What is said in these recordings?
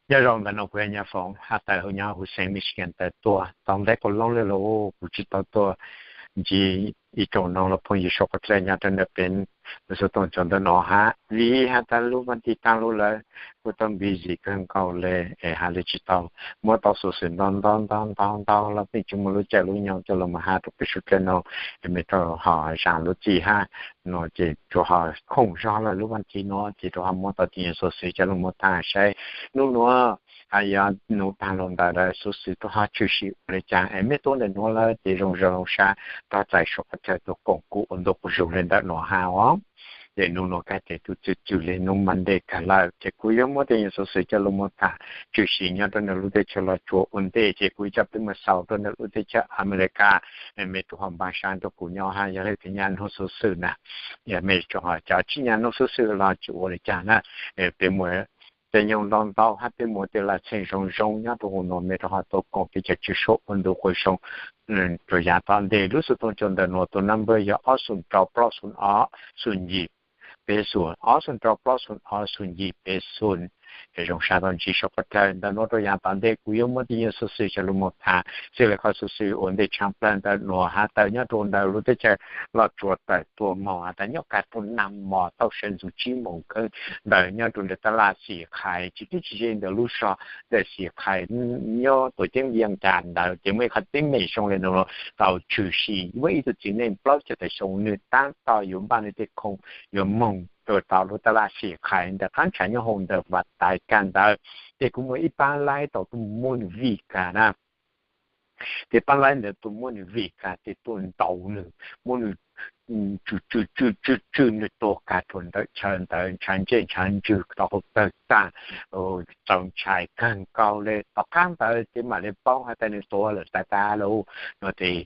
Nyob zoo, ntawm no kuv yog Nyiaj Foom, has tawm huv nyob huv xeev Michigan tawm tuaj tau ntev kuv loob lawm los kuv tsis tau tuaj ntsib ib tsoom noog los phooj ywg suav qhov tlaij nyob rau ntawm peb lub xov tooj cov ntawm no hab vim has tas lub vas thib taag lub lawm kuj tau busy kawg nkaus le es has le tsis tau muab tau xuv xwm ntau ntau ntau ntau ntau los pheej tsis muaj lub caij lub nyoog coj los mus has rau peb suav dlawg noog es mej rau ho zaam lub txim hab no ces rua ho khoom zog lawm lub vas thib no ces rua ho muab tau tib nyuag xuv xwm coj los mus taag saib. Nub nuav has yog nub taag lug ntawm lawm xuv xwm rua ho tshwm sim ua le caag es mej tuaj ntawm nuav lawm ces zoo zoo sab rov txais suav qhov chaw tuaj koom kuv ua ntu quas zug le ntawm nuav hab os. Ces nub nuav kag ces tub txwm txwm le nub Monday kag lawm ces kuv yuav muab tib nyuag xuv xwm coj los mus taag tshwm sim nyob rau ntawm lub teb chaws Los Tsuas ua ntej ces kuv coj peb mus xaus rau ntawm lub teb chaws Amelikas. Mej rua ho npaj sab rua kuv nyob hab yog leej twg nyam nug xuv xwm na, mej rua ho cov tsis nyam nug xuv xwm los tsis ua le caag na, peb muaj caij nyoog ntau ntau hab peb muaj tej laj txheej zoo zoo nyob rua huv nuav mej rua ho tuaj koom peb cov tswj suav ua ntu quas zug rua yav tom ntej. Lub xov tooj cov ntawm nuav tus number yog ob xoom rau plaub xoom ob xoom yim peb xoom, ob xoom rau plaub xoom ob xoom yim peb xoom. Zoo sab tau ntsib suav qhov chaw ntawm nuav rua yav tom ntej kuv yuav muab tib nyuag xuv xwm coj los mus taag xws le qhov xuv xwm ua ntej tshaaj plawg ntawm nuav has tawm nyob rua ntawm lub teb chaws Los Tsuas tawm tuaj moog has tas nyob kag rua naag mos tau sawv ntxuv tsib moos kheev ntawd nyob rua ntawm taj laj Xim Qhais tsis dlib tsis ze ntawm lub zog ntawm Xim Qhais nyob tuam ceeb Vias Cas ntawd ces muaj ib qhov teeb meem zoo le nuav tau tshwm sim muaj ib tug txiv neej plaub caug tawm xyoo nwg taab tom yuav npaj nwg tej khoom yuav moog rua tau lub taj laj Xim Qhais ntawm qaab ntshav nyob hauv ntawm Vas Tais Kas ntawd. Ces kuj muaj ib paab laib tau tuaj muab nwg vij kag na. Ces paab laib ntawd tuaj muab nwg vij kag ces tuaj ntaus nwg, muab nwg tsw tsw tsw tsw nwg tuag kag rua ntawm chaw ntawd, ntshav ntsej ntshav ntsws tau hauv tawg tag, txaus ntshai kawg nkaus le. Tom qab ntawd ces mam le paub has tas nwg tuag lawm tas tas lawm no ces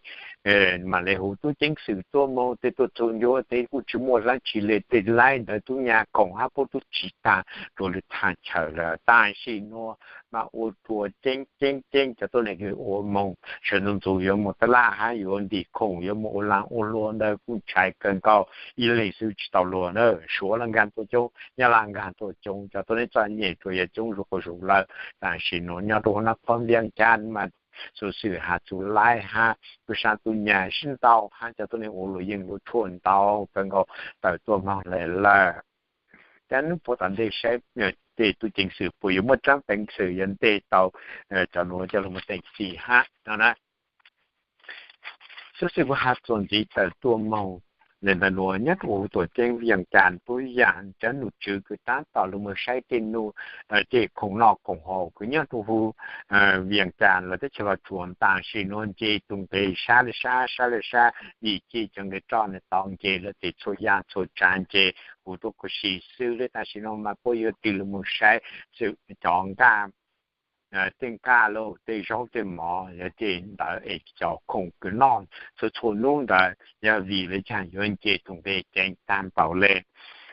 mam le hu tub ceev xwm tuaj moog tej tuaj txug ncuav teb kuj tsis muaj dlaab tsi le. Tej laib ntawd tub nyam khoom hab puab tub tsi tag rua lwm thaaj chaw lawm. Tam sim nuav mas ua rua ceeb ceeb ceeb cov tuab neeg kws ua moog sawv ntxuv ntxuv yuav moog taj laj hab yuav ntim khoom yuav moog ua laag ua luam ntawd kuj ntshai kawg nkaus. Ib leeg xwb tsis tau luag na, Suav los nkaag tuaj coob, Nyab Laj nkaag tuaj coob, cov tuab neeg txom nyem tsuas yog coob zuj quas zug lawm. Tam sim nuav nyob rua huv nab qhob Vias Cas mas xuv xwm has txug laib hab tub sab tub nyam sib ntaus hab cov tuab neeg ua luam yeej luam tshuaj ntau kawg nkaus tawm tuaj moog le lawm. Cov nub puab tom ntej saib tej tub ceev xwm puas yuav muaj tsaab peev xwm yuav nteg tau cov nuav coj lug mus teem txim hab no na. Xuv xwm kuv has txuas ntxiv tawm tuaj moog le ntawm nuav nyob rua huv tuam ceeb Vias Cas puab yaam cov nom tswv kws taab tom lug mus saib tej nub tej khoom noj khoom haus kws nyob rua huv Vias Cas lawm teb chaws Los Tsuas. Tam sim nuav nce tug nqe sab le sab sab le sab, vim ci cov nqe roj nwg tau nce lawm ces txhua yaam txhua tsaav nce huv tuab khuv si xwb le. Tam sim nuav mas puab yuav tig lug mus saib xwm cov nqaj, tej nqaj lauj, tej zaub tej mov, yog tej ntawd es cov khoom kws noj txhua txhua nub ntawd yog vim le caag yuav nce tug nqe ceev taag npaum le.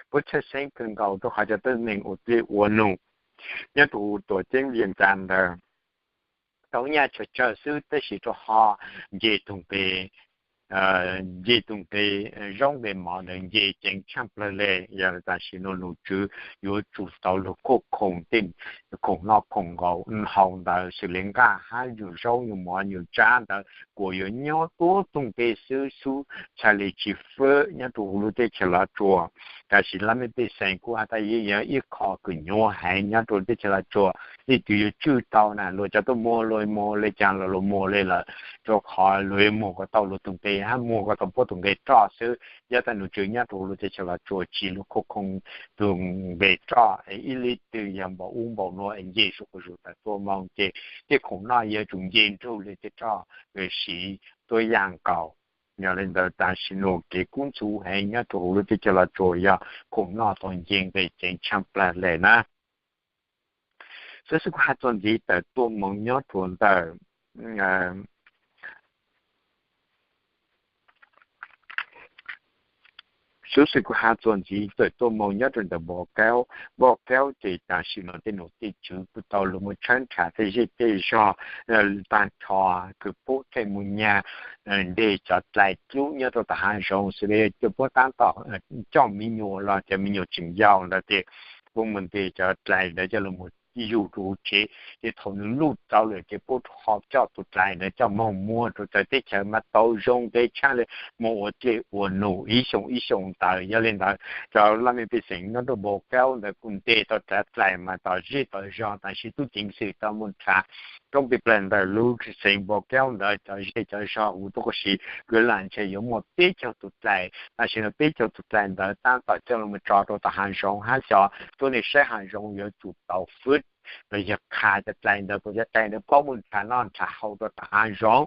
Puab txhawj xeeb kawg nkaus rua qhov cov tuab neeg ua dlej ua num nyob rua huv tuam ceeb Vias Cas ntawd tau nyaj tsawg tsawg xwb tab sis rua ho nce tug nqe nce tug nqe zaub nqe mov ntawd nce ceev tshaaj plawg le. Yog tam sim nuav nom tswv yuav tsum tau lug kuaj khoom tej khoom noj khoom haus ntawd xws le nqaj hab nyuag zaub nyuag mov nyuag tsaab ntawd kuas yuav nyob tuab tug nqe xwb xwb txhaj le tsis fwb nyob rua huv lub teb chaws Los Tsuas. Tam sim laj mej pej xeem kuj has tas yeej yog ib qho kws nyuaj heev nyob rua teb chaws Los Tsuas. Leej twg yuav tswj tau na, luag cov tuaj muag luag muag le caag los luag muag le lawm, rua qhov luag yuav muag kom tau luag tug nqe hab muag kom tau puab tug nqe roj xwb. Yog tas nom tswv nyob rua huv lub teb chaws Los Tsuas tsi lug kuaj khoom tug nqe roj, ib leej twg yog npaum ub npaum nuav nce zuj quas zug tawm tuaj moog ces tej khoom noj yuav tsum nce nrug le tej roj siv tuab yaam nkaus. Yog le ntawd tam sim nuav kev kub ntxhuv heev nyob rua huv lub teb chaws Los Tsuas yog khoom noj tau nce nqe ceev tshaaj plawg le na. Xuv xwm kuv has txuas ntxiv tawm tuaj moog nyob rua ntawm Xuv xwm kuv has txuas ntxiv tawm tuaj moog nyob rua ntawm Npau Kaub. Npau Kaub ces tam sim nuav tej nom tej tswv kuj tau lug mus tshawb nrhav tej zej tej zog taag nrho kws puab qe mus nyag nteg cov dlais dlub nyob rua tom haav zoov xws le puab taab tom coj me nyuam los cov me nyuam tseem yau ntawd ces puab mus nteg cov dlais ntawd coj lug mus yug rau hauv tsev, ces thaum nws luj tau lawm ces puab rau qhov coj tus dlais ntawd coj moog muag rau txawv teb chaws mas tau zoo ntev tshaj le moog ua dlej ua num ib xyoo ib xyoo ntawd. Yog le ntawd cov laj mej pej xeem nyob rau Npau Kaub ntawd kuj ntes tau cov dlais mas tom zej tom zog, tab sis tub ceev xwm tau moog nrhav roob peg plag ntawm lub xeev Npau Kaub ntawd cov zej cov zog huv tuab qub si kwv lam ntshe yuav muaj peb caug tus dlais. Tab sis no peb caug tus dlais ntawd tab tom coj los tso rau tom hav zoov hab xyov tuab neeg saib hav zoov yuav tsum tau fwb los yog qha cov dlais ntawd, puas cov dlais ntawd paub moog nrhav noj nrhav haus rau tom hav zoov.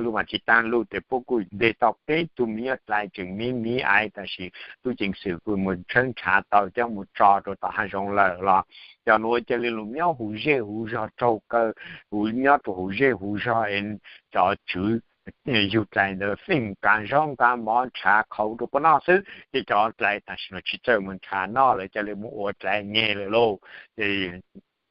Lub mas tsis taag lug tes puab kuj ntes tau peb tug me nyuam dlais tseem miv miv aiv, tab sis tub ceev xwm kuj moog tshawb nrhav tau coj moog tso rau tom hav zoov lawm los cov nuav ca le lug nyob huv zej huv zog raug kaw, huv nyob rau huv zej huv zog es cov tswv yug dlais ntawd feem nqa zaub nqa mov nrhav qhauv rau puab noj xwb, ces cov dlais tam sim no tsis txawj moog nrhav noj lawm, ca le moog ua dlais nyeg lawm lauj.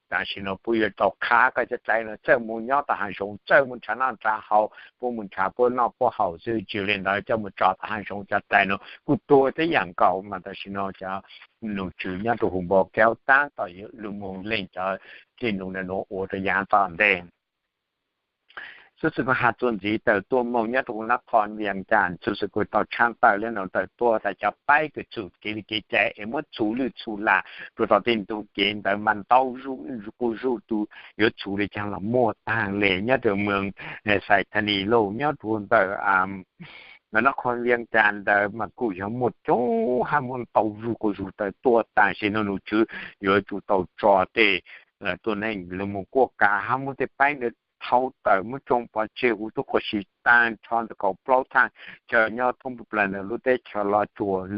Tam sim no puab yuav tau qha kom cov dlais no txawj moog nyob tom hav zoov, txawj moog nrhav noj nrhav haus, puab moog nrhav puab noj puab haus xwb, tsis le ntawd coj moog tso tom hav zoov cov dlais no kuj tuag teb yam nkaus mas tam sim no cov num tswv nyob rau huv Npau Kaub tab tom yuav lug moog leej cov dlej num ntawm nuav ua rau yaav tom ntej. Xuv xwm kuv has txuas ntxiv tawm tuaj moog nyob rau huv Nab Qhoo Vias Cas, xuv xwm kuv tau tshaaj tawm le nuav tawm tuaj tas cov paib kws txhum kev li kev cai es muab txhum lwj txhum lam rau tom tej ntug kev ntawd mas ntau zuj quv zuj tus, yuav txhum le caag los muaj taag le nyob rau moog Xais Thas Nis lauj, nyob rau ntawm Nab Qhoo Vias Cas ntawd mas kuj yog muaj coob hab muaj ntau zuj quv zuj tawm tuaj, tam sim no num tswv yuav tsum tau tso tej tuab neeg lug moog kuaj kav hab muab tej paib ntawd thau tawm muab tsoo pov tseg huv tuab qub si taag nrho ntawm kaum plaub thaaj chaw nyob thoob plawg ntawm lub teb chaws Los Tsuas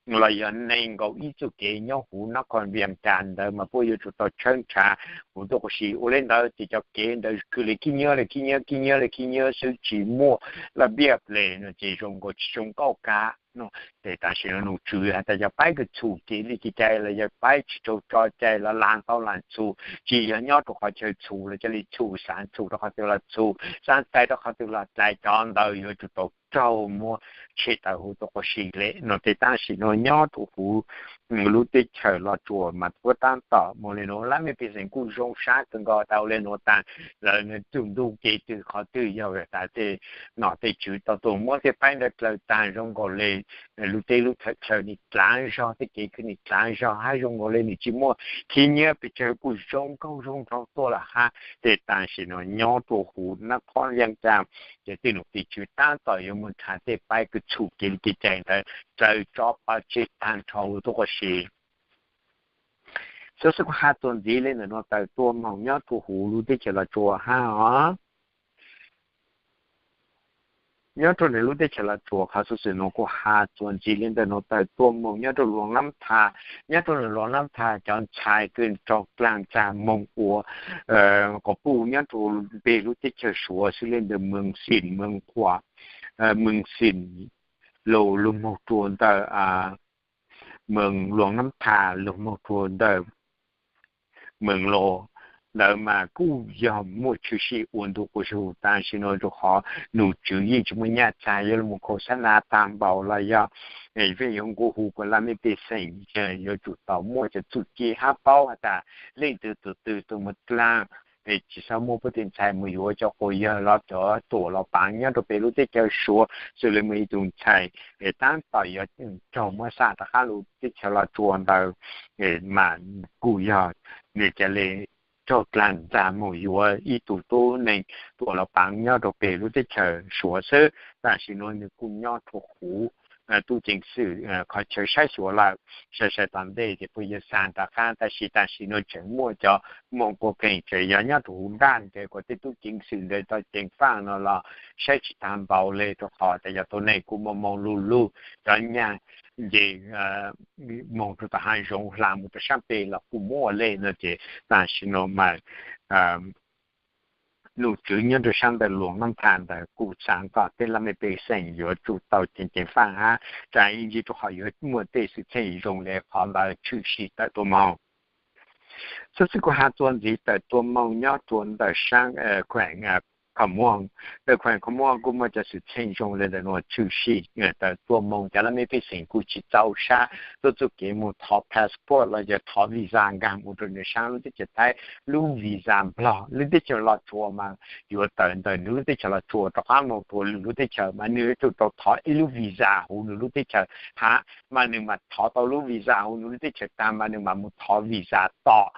los yog neeg nkaum ib txuj kev nyob huv Nab Qhoo Vias Cas ntawd mas puab yuav tsum tau tshawb nrhav huv tuab qub si. Ua le ntawd ces cov kev ntawd kws le khib nyiab le khib nyiab khib nyiab le khib nyiab xwb tsis muaj laj npiaj le no ces zoo nkaus tsis zoo nkauj kav no. Ces tam sim no num tswv has tas cov paib kws txhum kev li kev cai los yog paib tsis raug tso cai los lam tau lam txhum, tsis yog nyob rau qhov chaw txhum los ca le txhum, xaav txhum rau qhov twg los txhum, xaav dlais rau qhov twg los dlais, cov ntawd yuav tsum tau raug muab tshem tawm huv tuab qub si le no. Ces tam sim no nyob rau huv lub teb chaws Los Tsuas mas puab tab tom moog le nuav, laj mej pej xeem kuj zoo sab kawg nkaus tau le nuav taag, lawv txug ntug kev twg qhov twg yog tas tej nom tej tswv tau tuaj muab tej paib ntawd dlaws taag zoo nkaus le lub teb lub chaw chaw nim dlaav zog, tej kev kws nim dlaav zog hab zoo nkaus le nim tsis muaj khib nyiab pes tsawg, kuj zoo nkauj zoo nraug tuaj lawm hab. Ces tam sim no nyob rau huv Nab Qhoo Vias Cas ces tej nom tej tswv tab tom yuav moog nrhav tej paib kws txhum kev li kev cai ntawd dlaws tso pov tseg taag nrho huv tuab qub si. Xuv xwm kuv has txuas ntxiv le ntawm nuav tawm tuaj moog nyob rau huv lub teb chaws Los Tsuas hab os. Nyob rau ntawm lub teb chaws Los Tsuas qhov xuv xwm nuav kuv has txuas ntxiv le ntawm nuav tawm tuaj moog nyob rau Luas Nab Thas. Nyob rau ntawm Luas Nab Thas cov ntxhais kws raug dlaag txag moog ua quas puj nyob rau peg lub teb chaws Suav xwb le ntawm Mees Xim, Mees Qhuas, Mees Xim los lug moog rua ntawm Mees Luas Nab Thas lug moog rua ntawm Mees Los ntawd mas kuj yog muaj tshwm sim ua ntu quas zug. Tam sim no rua qhov num tswv yeej tsis muaj nyaj txag yuav lug moog khau xab na taag npaum los yog yeej yuav nqua hu kom laj mej pej xeem yuav tsum tau muaj cov txuj ci hab paub has tas leej twg tus twg tug moog dlaag, tsis txhob muab puab tej ntxhais moog yuav cov quas yawg los cov tuam los paav nyob rau peg lub teb chaws Suav xwb le moog ib tug ntxhais, tab tom yuav raug muab xa rov qab lug teb chaws Los Tsuas ntawd mas kuj yog nwg ca le raug dlaag txag moog yuav ib tug tub neeg tuam los paav nyob rau peg lub teb chaws Suav xwb. Tam sim no nwg kuj nyob rua huv tub ceev xwm qhov chaw saib xyuas lawm, sai sai tom ntej ces puab yuav xa rov qab, tab sis tam sim no tseem muaj cov moog quas keem tseem yog nyob rua huv nraj ntawd kom tej tub ceev xwm ntawd tau ceev faaj no los saib tsis taag npaum le rua qhov tas yog tuab neeg kuj moog moog lug lug cov nyaj nce moog rua tom haav zoov hla moog rua saab peg los kuj muaj le no ces tam sim no mas num tswv nyob rua saab ntawm Luas Nab Thas ntawd kuj xaav kom tej laj mej pej xeem yuav tsum tau ceev ceev faaj hab tsaa ib ntsis rua qhov yuav muaj tej xwm txheej zoo le qhov ntawd tshwm sim tawm tuaj moog. Xuv xwm kuv has txuas ntxiv tawm tuaj moog nyob rua ntawm saab kheem Kham Muam. Ntawm khueem Kham Muam kuj muaj cov xwm txheej zoo li ntawm no tshwm sim tawm tuaj moo, cov laj mej pej xeem kuj tsis txaus sab tuaj txuj kev mus thov passport los yog thov visa nkag mus rau nws sab lub teb chaws Thaib. Lub visa Nplog lub teb chaws Los Tsuas mas yuav tawm ntawm nws lub teb chaws Los Tsuas rov qab mus rau lwm lub teb chaws mas nws yuav tsum tau thov ib lub visa huv nws lub teb chaws hab, mas nws mam thov tau lub visa huv nws lub teb chaws tag mas nws mam mus thov visa tom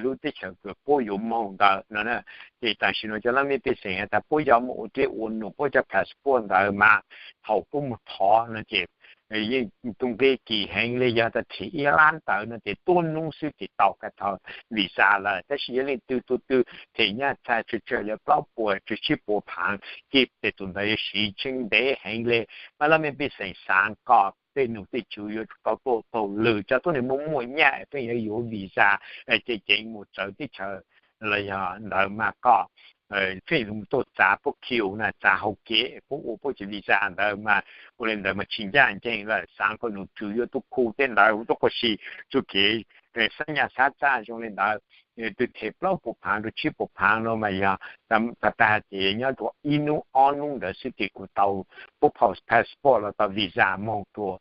lub teb chaws kws puab yuav moog ntawd no. Ces tam sim no cov laj mej pej xeem has tas puab yuav mus ua dleb ua num puab cov passport ntawd mas thaum puab mus thov no ces yeej tu nqe kim heev li, yog tas them ib lab ntawd no ces tuab nub xwb ces tau kag tau visa lawm. Tab sis yog leej twg tus twg them nyaj txag tsawg tsawg li plaub puas tsawg tsib puas phaav ces tus ntawd yuav siv tsheej ntev heev li. Mas laj mej pej xeem xaav kom tej num tej tswv yuav tsum tau tuaj taug lw, cov tuab neeg muaj muaj nyaj pheej yuav yuav visa ceev ceev mus txawv teb chaws los yog ntawd mas kom pheej tuaj txav puab kiu na, txav hauv kev puab ua puab cov visa ntawd mas ua li ntawd mas tsis ncaj ncees lawm. Xaav kom num tswv yuav tuaj khu tej ntawd huv tuab quas si txuj kev xab nyaj xab txaj zoo li ntawd. Twb them plaub puas phaav rau tsib puas phaav no mas yog tag tag ces nyob rau ib nub ob nub ntawd xwb ces kuj tau puab phau passport los tau visa moog rua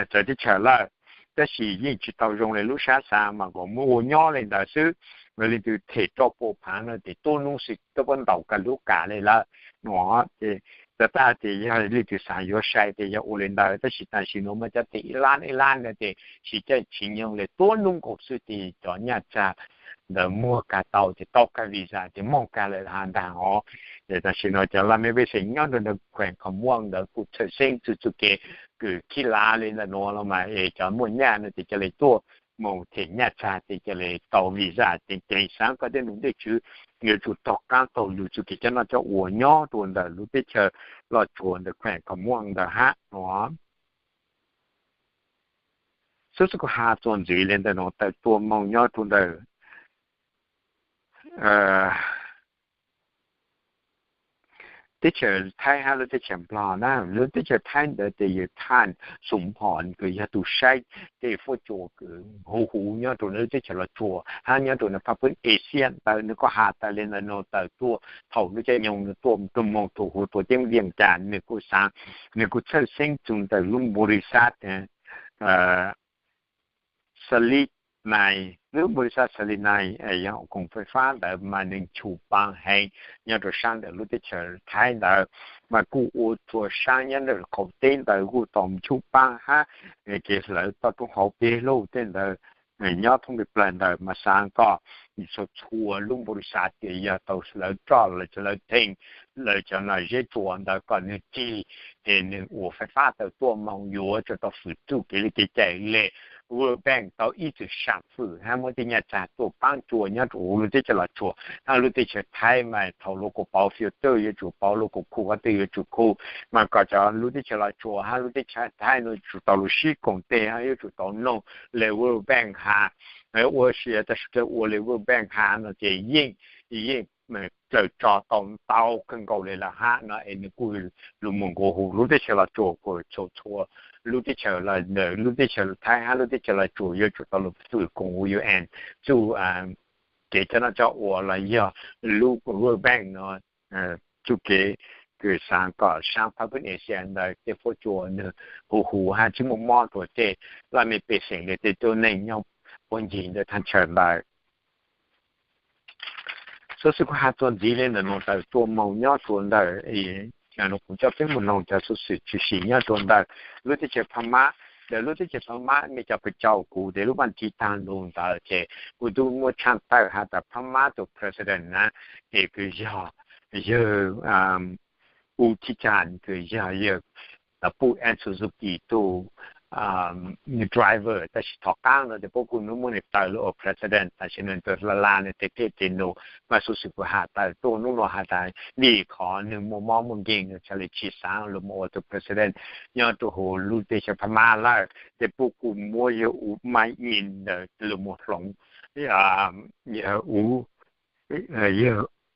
txawv teb chaws lawm. Tab sis yeej tsis tau zoo li lub sab xaav mas kom muab ua nyob li ntawd xwb. Leej twg them rau puas phaav no ces tuab nub xwb tuaj puab ntaus kag lub kas li lawm no. Ces tag tag ces yog leej twg xaav yuav sai ces yog ua li ntawd, tab sis tam sim no mas cov them ib lab ib lab ntawd ces tsis caij tsis nyoog li, tuab nub nkaus xwb ces cov nyaj txag ntawd muag kag tau ces tau kag visa ces moog kag lawm has ntag os. Ces tam sim no cov laj mej pej xeem nyob rau ntawm khueem Kham Muam ntawd kuj txhawj xeeb txug txuj kev kws khib lav li ntawm nuav los mas es cov muaj nyaj no ces ca le tuaj mus them nyaj txag ces ca le tau visa ceev ceev. Xaav kom tej num tej tswv yuav tsum taug qaab taug lw txuj kev coj noj coj ua nyob rua ntawm lub teb chaws Los Tsuas ntawm khueem Kham Muam ntawd hab no. Xub xub kuv has txuas ntxiv li ntawm nuav tawm tuaj moo nyob rua ntawm teb chaws Thaib hab lub teb chaws Nplog na. Lub teb chaws Thaib ntawd ces yawg Thaj Xum Phom kws yog tug saib tej fuab cua kws huv huv nyob rua lub teb chaws Los Tsuas hab nyob rua nws Phaj Pwb Asia ntawd, nws kuj has tas li ntawm nuav tawm tuaj thaum lub caij nyoog nws tuaj moog rua huv tuaj ceeb Vias Cas, nws kuj xaav, nws kuj txhawj xeeb txug ntawm lub npu ri xab Xali Nais, lub npu ri xab Xali Nais yog koom fais fab ntawd mas nws nchu paav heev nyob rua saab ntawm lub teb chaws Thaib ntawd, mas kuj ua txhua saab nyob ntawm qaum teb ntawd kuj tau nchu paav hab kev hlawv toj roob hauv peg lug tej ntawd nyob thoob peg plawg ntawd mas xaav kom txhua txhua lub npu ri xab ces yog tau hlawv roj lawv, lawv theej lawv cov no zeb tsuas ntawd kom nws cig, ces nws ua fais fab tawm tuaj moog yuav tsum tau fwm txuj kev li kev cai le. World Bank tau ib txwm saam fwm hab muab tej nyaj txag tuaj paab tsua nyob rua huv lub teb chaws Los Tsuas hab lub teb chaws Thaib mas thaum lug kuj pauv filter yuav tsum pauv, lug kuj khu qhov twg yuav tsum khu, mas kom cov lub teb chaws Los Tsuas hab lub teb chaws Thaib no yuav tsum tau lug sib koom tes hab yuav tsum tau noog le World Bank has. Ua si tas su ua le World Bank has no ces yeej, yeej raws tso tau ntau kawg nkaus le lawm hab no es nws kuj lug moog nkaus huv lub teb chaws Los Tsuas kuj txhua txhua lub teb chaws, lub teb chaws Thaib hab lub teb chaws Los Tsuas yuav tsum tau lug fwm koom huv UN txuj kev coj noj coj ua los yog lub World Bank no txuj kev kws xaav kom saab Phaj Pwb Asia ntawd tej fuab cua nws huv huv hab tsi muaj mob rua tej laj mej pej xeem le tej tuab neeg nyob puag ncig ntawm thaj chaw ntawd. Xov xwm kuv has txuas ntxiv le ntawm nuav tawm tuaj moog nyob rua ntawm, kuv coj peb moog noog cov xov xwm tshwm sim nyob rua ntawm lub teb chaws Phab Mab. Ntawm lub teb chaws Phab Mab mej cov pes caug kuv tes lub vaaj tib taag lug ntawd ces kuv tub muab tshaaj tawm has tas Phab Mab tus president na ces kws yog yawg U Thib Caj, kws yog yawg Puj Aung San Suu Kyi tug driver, tab sis thov qaab no tes puab kuj muab nwg tawm lug ua president, tab sis nwg tug hla la nwg tej phej tej num. Mas xov xwm kuv has tawm tuaj nub nuav has tas vim qhov nwg muaj mob muaj nkeeg nwg txhad le tsi xaav lug moog ua tug president nyob rua huv lub teb chaws Phab Mab lawm. Tes puab kuj muab yawg U May In ntawd lug moog hloov, yawg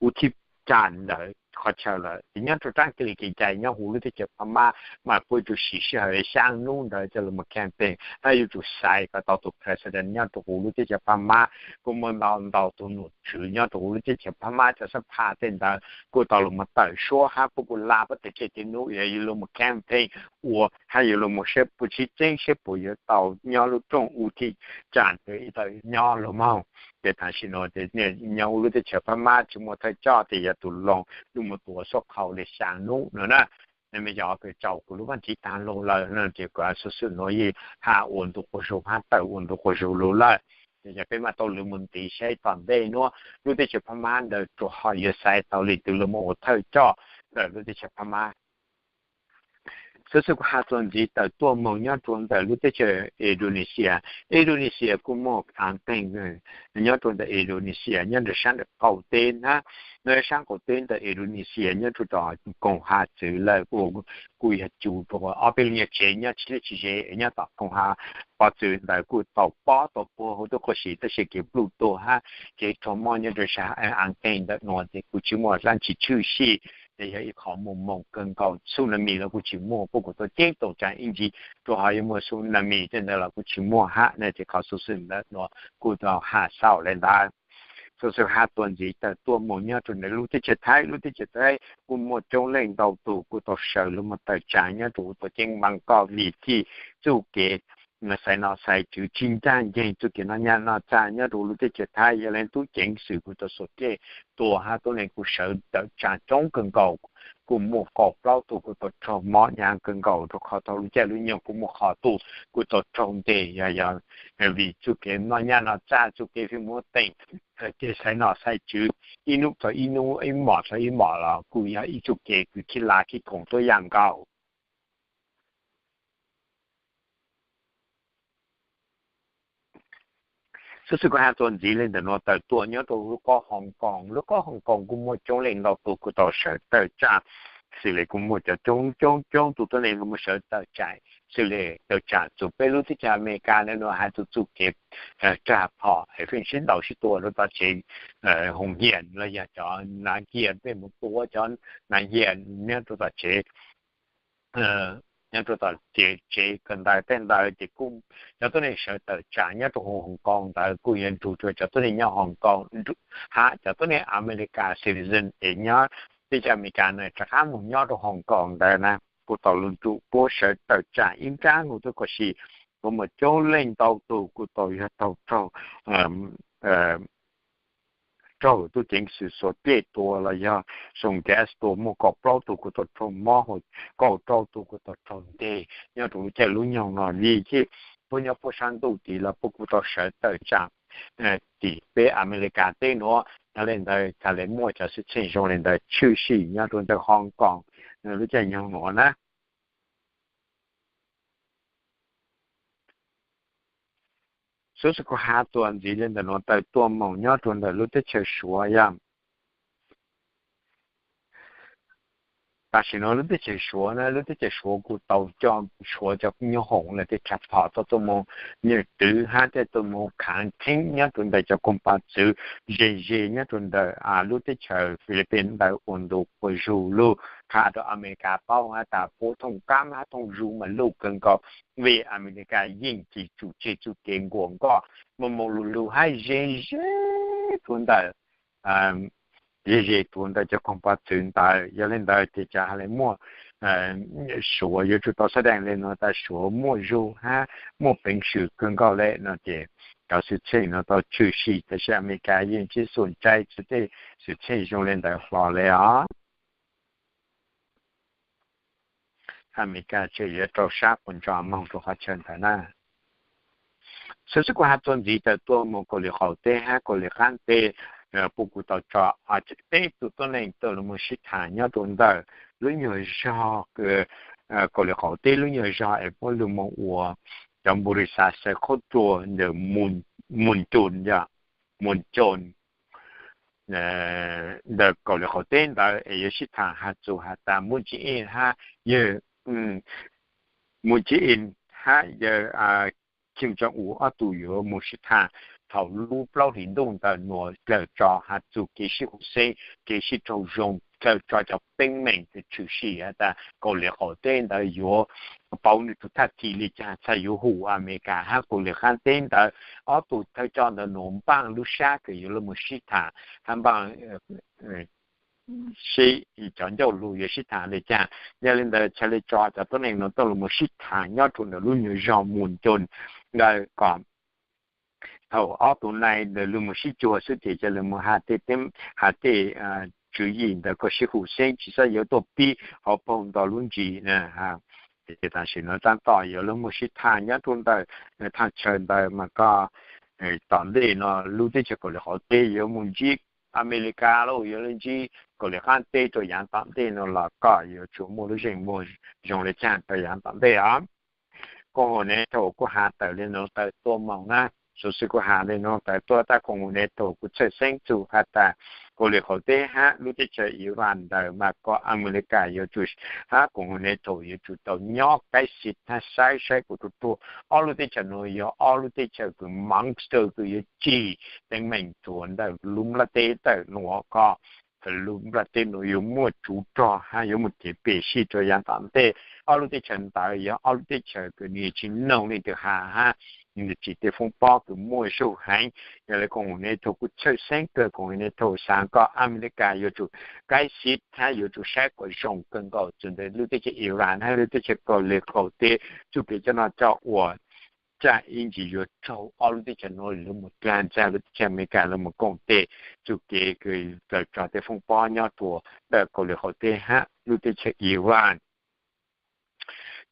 U Thib Caj ntawd qhov chaw lawm. Ces nyob rau raab kis li kev cai nyob huv lub teb chaws Phab Mab mas puab yuav tsum siv sij hawm xyaa nub ntawd coj los mus campaign, hab yuav tsum xaiv kom tau tus president nyob rau huv lub teb chaws Phab Mab. Kuj muaj ntau ntau tus nom tswv nyob rau huv lub teb chaws Phab Mab cov xab phaj tej ntawd kuj tau los mus tawm suab hab puab kuj laj puab tes tseg tej nub yuav los mus campaign ua hab yuav los mus saib puas tshib tseeb saib puas yuav tau nyob lub rooj u thij tsam ntawd ib tau nyob los moog. Ces tam sim no ces nyob huv lub teb chaws Phab Mab tsis muaj thawj coj tes yog tus loos lug mus tuav xuab qhau li xyaa nub no na. Nws mas yog kws tsaus kuv lub vaaj tsiv taag lug lawm no ces kuv xuv xwm nuav yeej has ua ntu quas zug hab tawm ua ntu quas zug lug lawm. Ces yog peb maam tau lug mus ntiv saib tom ntej nuav lub teb chaws Phab Mab ntawd rua ho yuav xaiv tau leej twg lug moog ua thawj coj ntawm lub teb chaws Phab Mab. Xuv xwm kuv has txuas ntxiv tawm tuaj moog nyob rua ntawm lub teb chaws Indonesia. Indonesia kuj muaj campaign nyob rua ntawm Indonesia nyob rua saab ntawm qaum teb na. Nyob saab qaum teb ntawm Indonesia nyob rua tom koog hav txwv lawm kuj yog cug rua ob peb lub nyuag tsev nyob tsis liaj tsis ze nyob tom koog hav pov txwv ntawd kuj tau pob tau puag huv tub quas si tab sis kev pluj tuag hab kev raug mob nyob rua saab Akees ntawm nuav ces kuj tsis muaj dlaab tsi tshwj xim. Ces yog ib qho muaj moog kawg nkaus, tsunami los kuj tsis muaj, puab kuj tuaj ceeb toom tsaam ib ntsis, rua ho yuav muaj tsunami tej ntawd los kuj tsis muaj hab na. Ces qhov xuv xwm ntawd nuav kuj tau has xaus le ntawd. Xuv xwm has txuas ntxiv tawm tuaj moog nyob rua ntawm lub teb chaws Thaib, lub teb chaws Thaib kuj muaj coob leej ntau tug kuj tau sawv lug moog tawm tsaam nyob rua huv tuam ceeb Npaas Koj vim txuj kev xaiv nom xaiv tswv tsis ncaaj nceeg, txuj kev noj nyaj noj txag nyob rua lub teb chaws Thaib yog leej tub ceev xwm kuj tau xuas dlej tua hab tuab neeg kuj sawv tawm tsaam coob kawg nkaus, kuj muaj kaum plaub tug kuj tau raug mob nyaav kawg nkaus rua qhov thaum lub caij lub nyoog kuj muaj qhov tug kuj tau raug nteg yog, yog vim txuj kev noj nyaj noj txag, txuj kev fij muab teem, kev xaiv nom xaiv tswv ib nub txug ib nub, ib mom txug ib mom los kuj yog ib txuj kev kws khib la khib koom tuab yaam nkaus. Xuv xwm kuv has txuas ntxiv le ntawm nuav tawm tuaj nyob rua lub qab Hong Kong, lub qab Hong Kong kuj muaj coob leej ntau tug kuj tau sawv tawm tsaam, xws le kuj muaj cov coob coob coob tug tuab neeg kuj muaj sawv tawm tsaam, xws le tawm tsaam txug peb lub teb chaws Amelikas ntawm nuav has txug txuj kev rag phom es feem sib ntaus sib tua rua tom tsev hoos hiam los yog cov nav hias peb mus tua cov nav hias nyob rua tom tsev nyob rua tom tsev kawm ntawv tej ntawd ces kuj cov tuab neeg sawv tawm tsaam nyob rua huv Hong Kong ntawd kuj yuav nrug rua cov tuab neeg nyob Hong Kong hab cov tuab neeg Amelikas citizen es nyob teb chaws Amelikas na rov qab moog nyob rua Hong Kong ntawd na kuj tau lug nrug puab sawv tawm tsaam ib nrab huv tub quas si, kuj muaj coob leej ntau tug kuj tau yog tau raug raug tub ceev xwm xuas dlej tua los yog xoom gas tua, muaj kaum plaub tug kuj tau raug mob, kaum rau tug kuj tau raug nteg nyob rua lub caij lub nyoog no li. Ces puab nyob puab sab ntuj tid los puab kuj tau sawv tawm tsaam tim peb Amelikas teb nuav. Yog le ntawd txhad le muaj cov xwm txheej zoo le ntawd tshwm sim nyob rua ntawm Hong Kong lub caij nyoog nuav na. Xuv xwm kuv has txuas ntxiv le ntawm nuav tawm tuaj moog nyob rua ntawm lub teb chaws Suav yog tam sim nuav lub teb chaws Suav na, lub teb chaws Suav kuj tau coj Suav cov nyoob hoom lawv tej rag phom tuaj tuaj moog nyaj twv hab tej tuaj moog khaav kheeb nyob rua ntawm cov koog pab txwv ze ze nyob rua ntawm lub teb chaws Philippines ntawd ua ntu quas zug lug qha rua Amelikas paub hab tas puab thooj kaab hab thooj zug mas luj kawg nkaus, vim Amelikas yeej tsis tsum tseg txuj kev nkuas nkoj moog moog lug lug hab ze ze rua ntawm ze ze rua ntawm cov koog pab txwv ntawd. Yog le ntawd ces cas has le muaj Suav yuav tsum tau sab daj le nuav tas Suav muaj zug hab muaj peev xwm kawg nkaus le no ces cov xwm txheej no tau tshwm sim, tab sis Amelikas yeej tsis xum ntshai tej xwm txheej zoo le ntawd hlo le os. Amelikas tseem yuav rau sab puas ntso moog rua qhov chaw ntawd na. Xuv xwm kuv has txuas ntxiv tawm tuaj moog Kaus Lim qaum teb hab Kaus Lim qaab teb, puab kuj tau tso peb tug tuab neeg tuaj lug moog sib tham nyob rua ntawm lub nyuag zog Kaus Lim qaum teb lub nyuag zog es puab lug moog ua cov npu ri xav xaw khaub rua ntawm Mus Coos yog Mus Coos ntawm Kaus Lim qaum teb ntawd es yuav sib tham has txug has tas Moon Jae-in hab yawg Moon Jae-in hab yawg Kim Jong-un ob tug yuav moog sib tham thaum lub plaub hlis ntuj ntawm nuav dlawg tso has txug kev sib xeeb kev sib raug zoo raws tso cov teeb meem tshwm sim has tas Kauslim Qaum Teb ntawd yuav pauv nws tus thaj thim li cas, txhaj yuav hum Amelikas hab Kauslim Qaab Teb ntawd. Ob tug thawj coj ntawd nua npaaj lub sab kws yuav lug moog sib thaam hab npaaj sib cov ncauj lug yuav sib thaam li cas. Yog li ntawd txhaj li tso cov tuab neeg nua tuaj lug moog sib thaam nyob rua ntawm lub nyuas zog Moos Coos ntawd kom thaum ob tug nai ntawd lug moog sib cuag xwb ces ca le moog has tej, has tej tswv yim ntawd kom sib hum xeeb, tsi xob yuav tuaj pib hauv paug nto lub ntsis na. Ces tam sim no taab tom yuav lug moog sib thaam nyob rua ntawm thaaj chaw ntawd mas koj tom ntej no lub teb chaws Kauslim Qaum Teb yuav moog ntsib Amelikas los yuav lug ntsib Kauslim Qaab Teb rua yaav tom ntej no los koj yuav tsum muaj lub zeem muag zoo le caag rua yaav tom ntej os. Koom haum NATO kuj has tawm le nuav tawm tuaj moog na. Xuv xwm kuv has le nuav tawm tuaj tab koom haum NATO kuj txhawj xeeb txug has tas Kauslim Qaum Teb hab lub teb chaws Iran ntawd mas kom Amelikas yuav tsum hab koom haum NATO yuav tsum tau nyob kaib xi hab saib saib kuas ruaj ruaj. Ob lub teb chaws nuav yog ob lub teb chaws kws monster kws yuav tsim teeb meem rua ntawm lub nplaj teb ntawm nuav ko. Lub nplaj teb nuav yuav muaj tsuv rog hab yuav muaj kev pem sij rua yaav tom ntej. Ob lub teb chaws ntawd yog ob lub teb chaws kws nwg tsi noog leej twg has hab nwg tsim tej foob pob kws muaj zug heev. Yog le koom haum NATO kuj txhawj xeeb kawg, koom haum NATO xaav kom Amelikas yuav tsum kaib xi hab yuav tsum saib kuas zoo kawg nkaus txug ntawm lub teb chaws Iran hab lub teb chaws Kauslim Qaum Teb txuj kev coj noj coj ua. Tsaam ib ntsis yuav raug ob lub teb chaws nuav lug moog dlaag txag lub teb chaws Amelikas lug moog koom tes txuj kev kws txawm tso tej foob pob nyob rua ntawm Kauslim Qaum Teb hab lub teb chaws Iran.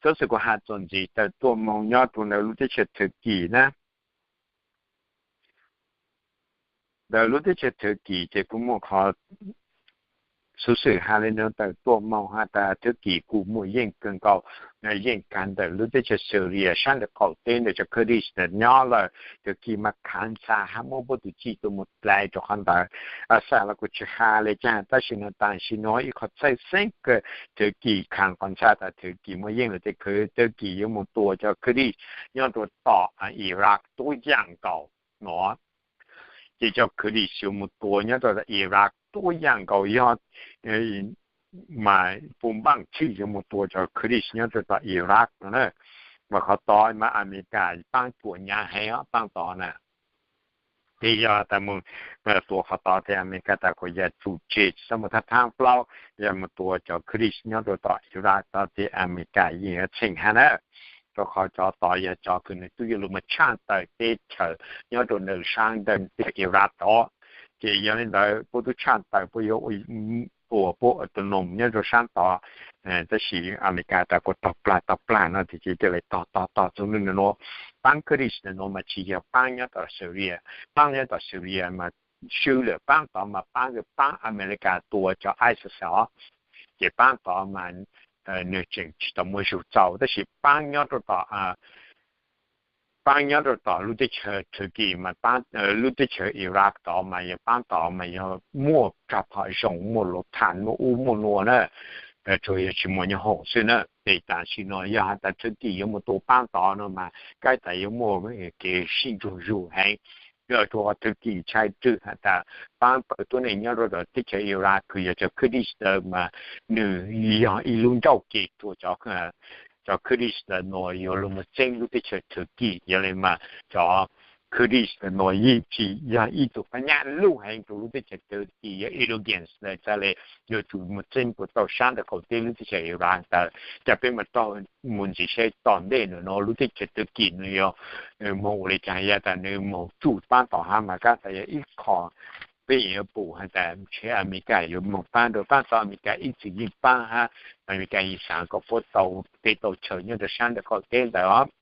Xuv xwm kuv has txuas ntxiv tawm tuaj moog nyob rua ntawm lub teb chaws Thwv Kis na. Ntawm lub teb chaws Thwv Kis ces kuj muaj qhov xuv xwm has le nuav tawm tuaj moog has tas Thwv Kis kuj muaj yeej kawg nkaus, yeej kag ntawm lub teb chaws Syria sab ntawm qaum teb ntawm cov Kurdish ntawd nyob lawm. Thwv Kis mas khav ntxhas hab muab puab tug cij tuaj moog dlai rua qhov ntawd. Xav los kuj tsi has le caag tab sis nuav tam sim nuav ib qhov txhawj xeeb kawg Thwv Kis khav qhov ntxhas tas Thwv Kis muaj yeej lawm tes khwv Thwv Kis yuav moog tua cov Kurdish nyob rua tom Iraq tuab yaam nkaus nuav. Ces cov Kurdish yuav moog tua nyob rua tom Iraq tuab yaam nkaus yog mas puj npaaj tshwj yuav moog tua cov Kurdish nyob rua tom Iraq no na. Mas qhov tod mas Amelikas paab tuam nyaav heev paab tod na. Ces yog tas moog tua qhov tod tes Amelikas tas kuas yog tsum tseg tsi xob moog thaab thaab plaub, yog moog tua cov Kurdish nyob rua tom Iraq tod tes Amelikas yeej yuav txheem hab na. Rua qhov cov tod yog cov kws nwg tub yuav lug moog tshaj tawm teb chaws nyob rua ntawm saab ntawm teb chaws Iraq tod. Ces yog le ntawd puab tub tshaj tawm puab yuav ua puab autonom nyob rua saab tod. Tab sis Amelikas tas kuas tog plag tog plag no tes ces ca le tog tog tog txug nuav. Paab Kurdish nuav mas tsi yog paab nyob tom Syria, paab nyob tom Syria mas swb lawm, paab tod mas paab kws paab Amelikas tua cov ISIS os. Ces paab tod mas nwg tseem tsi tau muaj zug txaus tab sis paab nyob rua tom paab nyob rua tom lub teb chaws Thwv Kis mas paab lub teb chaws Iraq tod mas yog paab tod mas yog muaj rag phom zoo, muaj luv tham, muaj ub muaj nuav na. Tsuas yog tsi muaj nyob hoom xwb na. Tes tam sim nuav yog has tas Thwv Kis yuav moog tua paab tod no mas kaib tas yuav muaj kev sib ntsuag zug heev. Yog rua Thwv Kis ntshai rwg has tas paab pawg tuab neeg nyob rua tom teb chaws Iraq kws yog cov Kurdish ntawd mas nwg yog ib lub ncauj ke rua cov Kurdish ntawd nuav yuav lug moog txeeb lub teb chaws Thwv Kis. Yog le mas cov Kurdish ntawd nuav yeej tsi yog ib tug qhab nyaj lug heev rua lub teb chaws Thwv Kis, yog Erdogan ntawd txhaj le yuav tsum moog txeeb puas tau saab ntawm qaum teb lub teb chaws Iraq ntawd. Ca peb mas taug mus ntxiv saib tom ntej nuav lub teb chaws Thwv Kis nwg yuav moog ua le caag, yog tas nwg moog tsuj paab tod hab mas kaib tas yog ib qho peb yuav pum has tas ntshe Amelikas yuav moog paab rua paab tod, Amelikas ib txwm yeej paab hab Amelikas yeej xaav kom puab tau teb tau chaw nyob rua saab ntawm qaum teb ntawd os.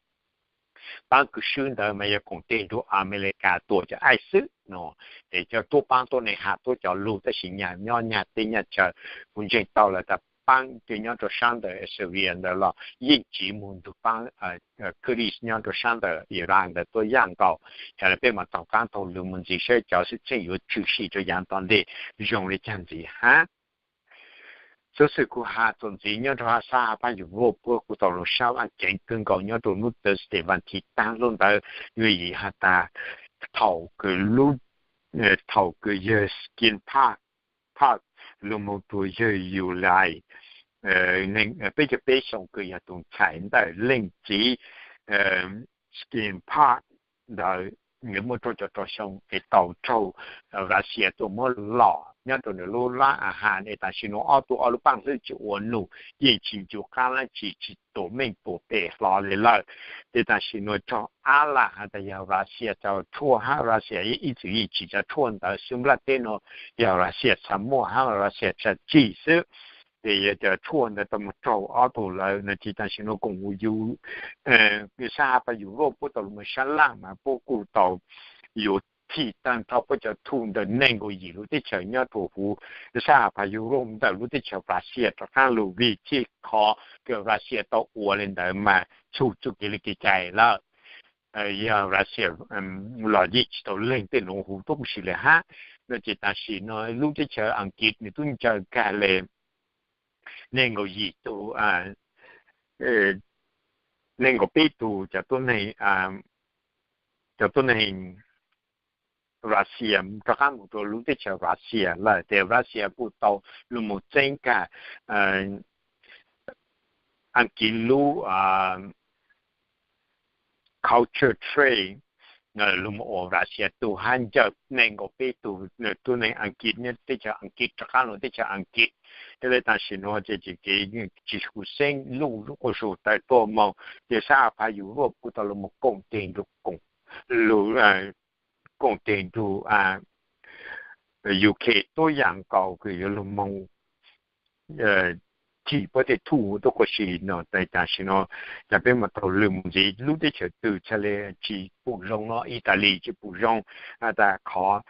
Paab kws swb ntawd mas yog koom tes nrug Amelikas tua cov ISIS no. Ces cov tuab paab tuab neeg has tuab cov lug tab sis nyag nyob nyag teb nyag chaw. Kuv ntseeg tau lawm tas paab kws nyob rua saab ntawm Syria ntawd los yeej tsiv moog nrug paab Kurdish nyob rua saab ntawm Iraq ntawd tuab yaam nkaus. Yog le peb mas taug qaab taug lug mus ntxiv saib cov xwm txheej yuav tshwm sim rua yaav tom ntej zoo le caag ntxiv hab. Xuv xwm kuv has txuas ntxiv nyob rua sab Hab Pab Yus Vuj puab kuj tau lug sab vaj ceev kawg nkaus nyob rua hnub Thursday vas thiv taag lub ntawd, yuav yim has tas thaum kws lub, thaum kws yawg Skin Park, Park lug moog rua yawg Yulai, peb caug peb xyoo kws yog tug ntxhais ntawm leej txiv Skin Park ntawd, nwg muaj rau caum rau xyoo es tau raug Russia tuaj muab lom nyob rau nwg lub lab a has es tam sim nuav ob tug ob lub paaj hlwb tsi ua num, yeej tsi ncu qaab dlaab tsi, tsi tuam meej tuam pem hlo le lawm. Ces tam sim nuav raug ab lam has tas yog Russia cov tshuaj hab, Russia ib txwm yeej tsim cov tshuaj ntawd xwb, nplaj teb nuav yog Russia txha muaj hab Russia txha tsim xwb. Ces yog cov tshuaj ntawd tau moog raug ob tug lawm no ces tam sim nuav koom yus sab has pas Europe puab tau lug moog sab laj mas puab kuj tau yuav thim taag nrho puab cov thuj ntawm neeg nkaus yim lub teb chaws nyob rua huv sab has pas Europe ntawm lub teb chaws Russia rov qaab lug vim txhij qhov kws Russia tau ua le ntawd mas txhum txuj kev le kev cai lawm. Yog Russia los yeej tsi tau leeg tej nuav huv tuab si le hab. No ces tam sim no lub teb chaws Askiv nws tub ncaws kag le neeg nkaus yim tug, neeg nkaus peb tug cov tuab neeg, cov tuab neeg Russia rov qaab moog rua lub teb chaws Russia lawm. Ces Russia kuj tau lug moog txeeb kag Askiv lub culture trade lug moog ua Russia tug hab ncaws neeg nkaus peb tug tuab neeg Askiv nyob teb chaws Askiv rov qaab lug teb chaws Askiv. Yog le tam sim nuav ces tseem kev tsi huv xeeb luj quas zug tawm tuaj moog, ces sab has pas Europe kuj tau lug moog koom teg nrug, lug koom teg nrug UK tuab yaam nkaus kws yuav lug moog thim puab tej thuj tuab quas si no. Ces tam sim no ces peb mas taug lug moog ntxiv lub teb chaws twg txhaj le tsi pum zoo no, Italy tsi pum zoo, has tas qhov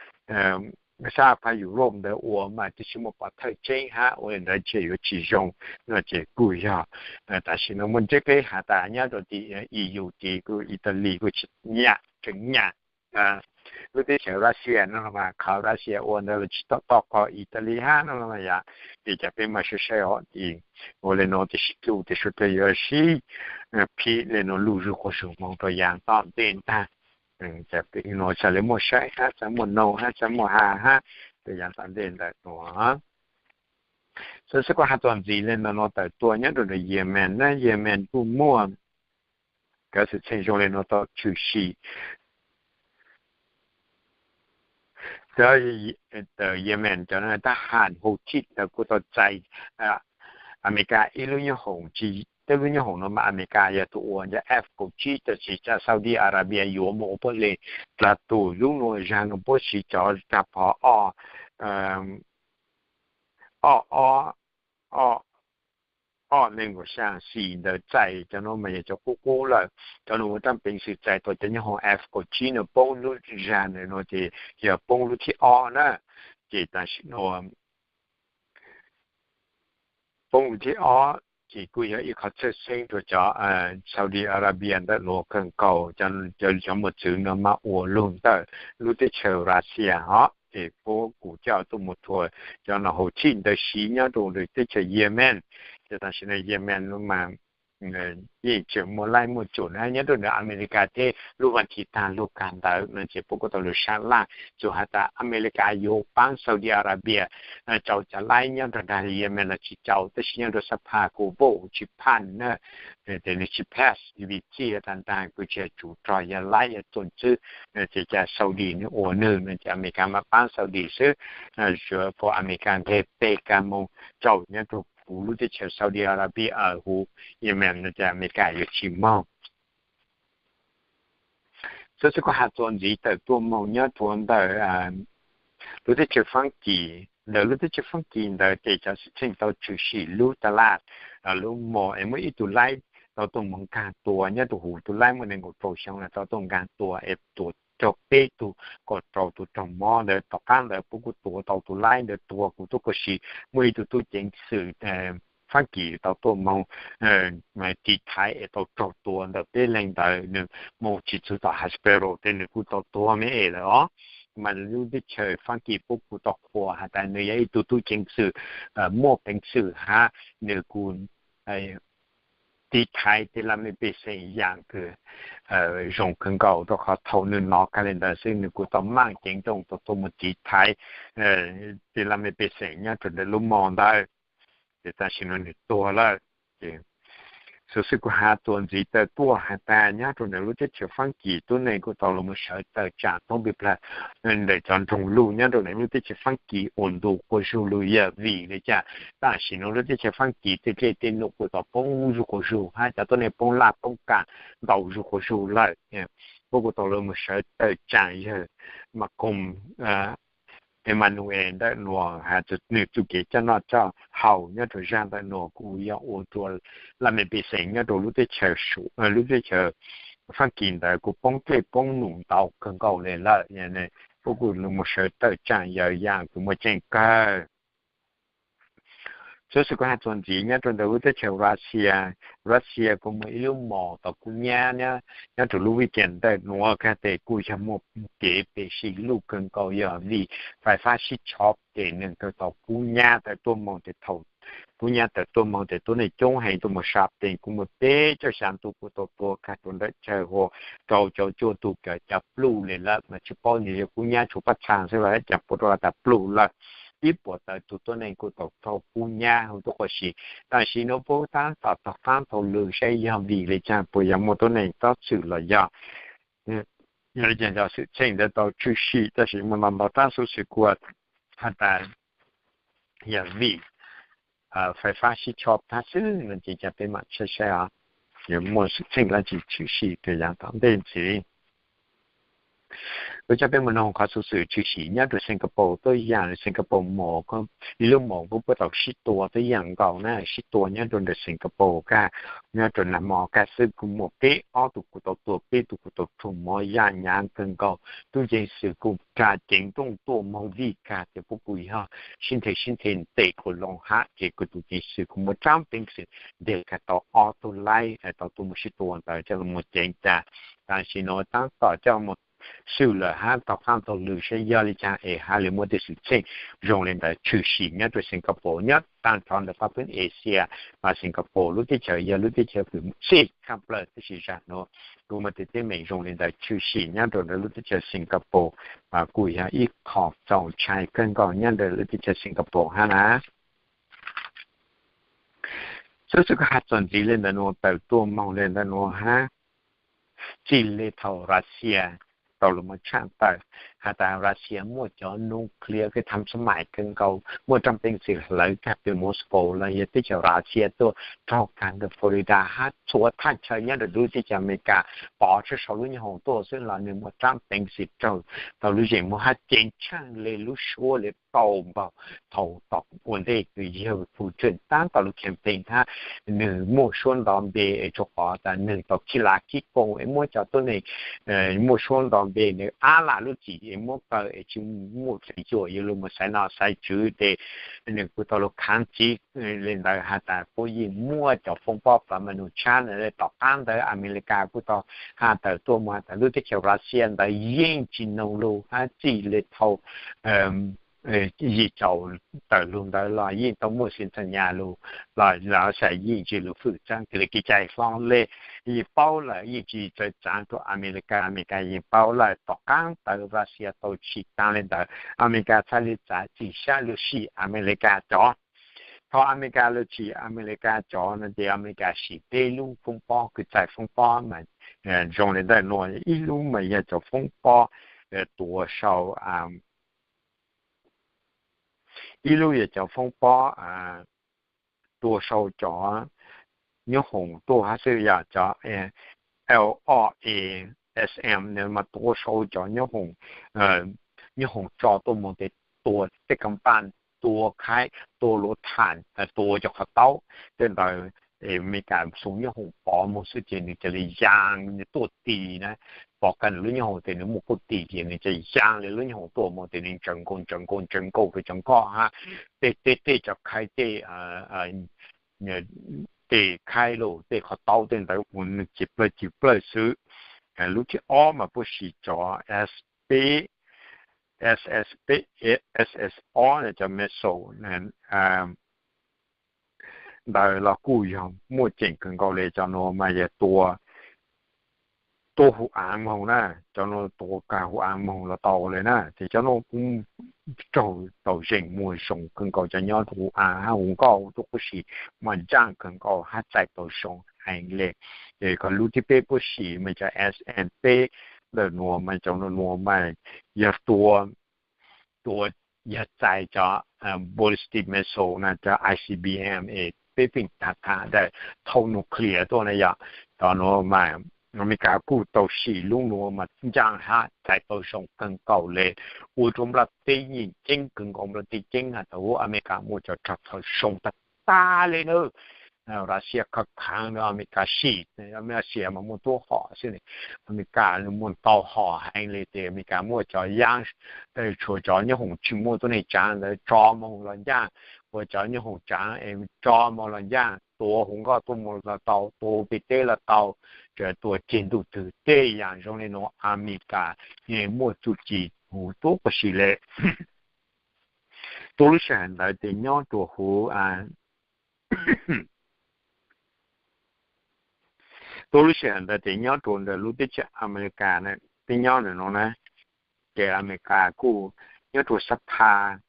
sab has pas Europe ntawd ua mas tsi muaj pov thawj tseeb hab ua le ntawd tseem yuav tsi zoo no ces kuj yog tam sim no muaj ntse peb has tas nyob rua tim EU ces kuj Italy kuj tsi nyam, tseem nyam lub teb chaws Russia no los mas qhov Russia ua ntawd los tsi tau toj qhov Italy hab no los mas yog. Ces cas peb mas saib saib os, ces ua le no tes sib tw tes suav dlawg yuav sib phim le nuav luj zug quas zug moog rua yaam tom ntej ntag. Cas peb nuav txhaj le muaj saib hab txhaj muaj noog hab txhaj muaj has hab rua yaam tom ntej ntawm nuav. Xwb xwb kuv has txuas ntxiv le nuav no tawm tuaj nyob rua ntawm Yemen na, Yemen kuj muaj cov xwm txheej zoo le nuav tau tshwm sim. Cov Yemen cov tab has Houthi ntawd kuj tau txais Amelikas ib lub nyoob hoom, tsis, tej lub nyoob hoom no mas Amelikas yog tug ua, cov F kaum tsib, tab sis cov Saudi Arabia yuav moog ua puab le dlaag tug. Lub nuav zag nuav puab siv cov rag phom ob, ob ob, ob, ob neeg nkaum xyaa xim ntawd txais. Cov nuav mas yog cov qub qub lawm. Cov nuav ua rab peev xwm txais tau cov nyoob hoom F kaum tsib no poob lub zag ntawm nuav ces yog poob lub thib ob na. Ces tam sim nuav poob lub thib ob ces kuj yog ib qho txhawj xeeb rua cov Saudi Arabia ntawm nuav kawg nkaus. Cov, cov mos txwv no mas ua lug ntawm lub teb chaws Russia os, ces puab kuj coj tuaj moog rua cov no Houthi ntawd siv nyob rua teb chaws Yemen. Ces tam sim no Yemen mas yeej tseem muaj laib muaj tsum na, nyob rua ntawm Amelikas thiab lub Vathitas lug kag ntawd no ces puab kuj tau lug sab laj. Txug has tas Amelikas yuav paab Saudi Arabia rau cov laib nyob rua nraag Yemen los tsis rau, tab sis nyob rua xab phaj kuj vote tsis phaj na, ces nwg tsis pass, vim txhij has tas nraag kuj tsis yog tsum rog, yog laib yog txuas ntxwb, ces cas Saudi nwg ua nwg no ces Amelikas mas paab Saudi xwb. Kuas Amelikas nqeg peg kag moog rau nyob rua huv lub teb chaws Saudi Arabia huv Yemen no ces Amelikas yuav tsis moog. Xwb xwb kuv has txuas ntxiv tawm tuaj moog nyob rua ntawm lub teb chaws Faab Kis. Ntawm lub teb chaws Faab Kis ntawd ces cov xwm txheej tau tshwm sim lub tas laj, lub mos es muaj ib tug laib tau tuaj moog nkaag tua nyob rua huv, tug laib muaj nees nkaum rau xyoo no tau tuaj nkaag tua es tua raug peb tug kom rau tug raug mob ntawd. Tom qaab ntawd puab kuj tua tau tug laib ntawd tuag kuj tuab kuj si. Muaj ib tug tub ceev xwm Faab Kis tau tuaj moog tiv thaiv es tau raug tua ntawm peb leeg ntawd, nws moog tsis txug tom hospital tes nws kuj tau tuag me es lawm os. Mas lub teb chaws Faab Kis puab kuj tau qhuas has tas nws yog ib tug tub ceev xwm muaj peev xwm hab nws kuj tiv thaiv tej laj mej pej xeem yam kws zoo kawg nkaus, rau qhov thaum nws hnov kag li ntawd xwb nws kuj tau maj ceev nrooj tau tuaj mus tiv thaiv tej laj mej pej xeem nyob rau ntawm lub mos ntawd. Ces tam sim no nws tuag lawm. Ces xov xwm kuj has txuas ntxiv tawm tuaj has tas nyob rau ntawm lub teb chaws Fab Kis tuab neeg kuj tau los sawv tawm tsam thoob plig plag ntawm cov nroog luj nyob rau ntawm lub teb chaws Fab Kis ua ntu quas zug lug yog vim li cas tam sim no lub teb chaws Fab Kis tej dlej tej num kuj tau poob zuj quas zug hab cov tuab neeg poob laj poob kam ntau zuj quas zug lawm. Puab kuj tau los sawv tawm tsam yawg Macron, Emmanuel ntawm nuav has txug nws txuj kev coj noj coj haus nyob rau zaj ntawm nuav kuj yog ua rua laj mej pej xeem nyob rau lub teb chaws, lub teb chaws Fab Kis ntawd kuj poob dlej poob num ntau kawg nkaus li lawm. Puab kuj los sawv tawm tsam yawg yam kws muaj tseem kawg. Xov xwm kuj has txuas ntxiv nyob rau ntawm lub teb chaws Russia. Russia kuj muaj ib lub mos tau kub nyab nyob rau lub weekend ntawm nuav kag tes kuj yog muaj kev pes sib luj kawg nkaus yog vim fais fab sib tshov ces neeg kawg tau kub nyab tawm tuaj moog ces thaum kub nyab tawm tuaj moog ces tuab neeg coob heev tuaj moog sab tes kuj muaj peb caug xya tus kuj tau tuag kag rau ntawm chaw ua rau caum cuaj tus kav cav pluj li lawm mas tsis paub nws yog kub nyab tshuav paj txha xwb los cas puab rau tas pluj lawm. Ib puas tawm tus tuab neeg kuj tau raug kub nyab huv tuab quas si. Tam sim nuav puab tab tom taug qaab taug lw saib yog vim li cas puas yog muaj tuab neeg txhob txwm los yog yog li cas cov xwm txheej ntawd tau tshwm sim tab sis muaj ntau ntau rab xov xwm kuj has tas yog vim fais fab sib tsho tag xwb no ces cas peb mam saib saib os, muaj xwm txheej dlaab tsi tshwm sim rau yav tom ntej ntxiv. Kuv coj peb mus noog qhov xov xwm tshwm sim nyob rau Singapore tuab yaam. Singapore mos, ib lub mos kuj puab tau sib tua tuab yaam nkaus na, sib tua nyob rau ntawm Singapore kag, nyob rau nag hmo kag xwb kuj muaj peb ob tug kuj tau tuag, peb tug kuj tau raug mob yaj nyaav kawg nkaus. Tub ceev xwm kuj ras ceev nrooj tuaj moog vij kag tias puab kuj yog sib nthe sib nthe ntes kuj loo hab ces kuj tub ceev xwm kuj muaj rab peev xwm ntes kag tau ob tug laib tau tuaj mus sib tua ntawd coj los mus ceev tas. Tam sim no tab tom coj mus xwm lawm hab taug qaab taug lw saib yog li cas es hab li muaj tej xwm txheej zoo li ntawd tshwm sim nyob rau Singapore nyob taag nrho ntawm pab peb Asia. Mas Singapore lub teb chaws yog lub teb chaws kws txhij tshaj plawg tab sis zag nuav kuj muaj tej teeb meem zoo li ntawd tshwm sim nyob rau ntawm lub teb chaws Singapore, mas kuj yog ib qho txaus ntshai kawg nkaus nyob ntawm lub teb chaws Singapore hab na. Xov xwm kuj has txuas ntxiv li ntawm nuav tawm tuaj moog li ntawm nuav hab. Txij li thaum Russia tau los mus tshaaj tawm has tas Russia muaj cov nuclear kws tham xab mais kawg nkaus, muaj rab peev xwm hlawv kag pem Moscow los yog teb chaws Russia tuaj raug kag ntawm Florida hab txhua thaj chaw nyob rau lub teb chaws Amelikas. Pov tshab sau lub nyoob hoom tuaj xwb los nwg muaj rab peev xwm raug tau lub zeem muag hab ceev tshaaj li lub suab li tau npaug thaum tom ua ntej kws yawg Putin taab tom lub campaign hab nwg muaj suab nto npe es rua qhov tas nwg tau khib lav khib koom es muab cov tuab neeg muaj suab nto npe nwg ab lam lub txim es muab kaw es tsi muaj feem cuam yuav lug mus xaiv nom xaiv tswv ces nwg kuj tau lug khaav txiv li ntawd has tas puab yeej muab cov foob pob plav ma nus tshab na. Tom qaab ntawd Amelikas kuj tau has tawm tuaj mus has tas lub teb chaws Russia ntawd yeej tsi noog lug hab txij li thaum yim caum tawm lug ntawd los yeej tau muaj xi ntxaag nyas lug los lawv xav yeej tsi lug fwm txeeb kws li kev cai hlo le. Yeej paub lawm, yeej tsi txawv tsaav rua Amelikas, Amelikas yeej paub lawm. Tom qaab ntawd Russia tau tsim taag li ntawd, Amelikas txhaj li txav txim sab lug sim Amelikas cov. Thaum Amelikas lug tsim Amelikas cov no ces Amelikas sim peb lub foob pob kws txais foob pob mas zoo li ntawm nuav, ib lub mas yog cov foob pob tua sau ib lub yog cov foob pob tua sau cov nyoob hoom tuaj hab xwb yog cov L O A S M mas tua sau cov nyoob hoom tso tuaj moog tes tua tej kaaj paaj, tua khaib, tua luv tham, tua cov qhov taub tej ntawd. Amelikas xoo nyoob hoom pov moog xwb ces nwg ca li yaa tuaj tis na, pov kag nwg lub nyoob hoom tes nwg muaj kuj tis ces nwg ca yaa li lub nyoob hoom tuaj moog tes nwg ntsaws nkaus ntsaws nkaus ntsaws nkaus rua cov nkoj hab tej tej tej cov khaib tej tej khaib los tej qhov taub tej ntawd ua nwg ci plawg ci plawg xwb. Lub thib ob mas puab sim cov S peb, S S peb, S S ob cov missile, ntawd los kuj yog muaj ceem kawg nkaus li. Cov nuav mas yog tua, tua hu aav moog na, cov nuav tua kag hu aav moog los tau le na. Ces cov nuav kuj raug tau zeem muag zoo kawg nkaus, cov nyob rua hu aav hab hu nkauj tuab quab si mas ntsaj kawg nkaus hab txais tau zoo heev le. Ces koj lub thib peb puab sim mas cov S N peb ntawm nuav mas cov nuav mas yog tua, tua, yog txais cov ballistic missile na, cov I C B M es peb feem tham tham ntawm thaum nuclear tuaj na yog. Cov nuav mas Amelikas kuj tau sim lub nuav mas ntsaj hab txais tau zoo kawg nkaus le, ua rua nplaj teb yeej ceeb kawg nkaus, nplaj teb ceeb has tas ua Amelikas muaj cov rog txhawv zoo tag tag le na. Russia khav khav na Amelikas sim, Russia mas muaj tuab hom xwb ne, Amelikas muaj ntau hom heev le. Ces Amelikas muaj cov yaab, tshuav cov nyoob hoom tsi muaj tuab neeg tsaav ntawd tso moog los ncaaj, ua cov nyoob hoom tsaav es tso moog los ncaaj, tua hu nkauj tuaj moog los tau, tua pem teb los tau, tsuas tua ceg ntuj twg tej yaam zoo le nuav Amelikas yeej muaj txuj ci huv tuab quab si le. Tuab lub sij hawm ntawd ces nyob rua huv, tuab lub sij hawm ntawd ces nyob rua ntawm lub teb chaws Amelikas na, peb nyob ntawm nuav na, ces Amelikas kuj nyob rua sab phaj,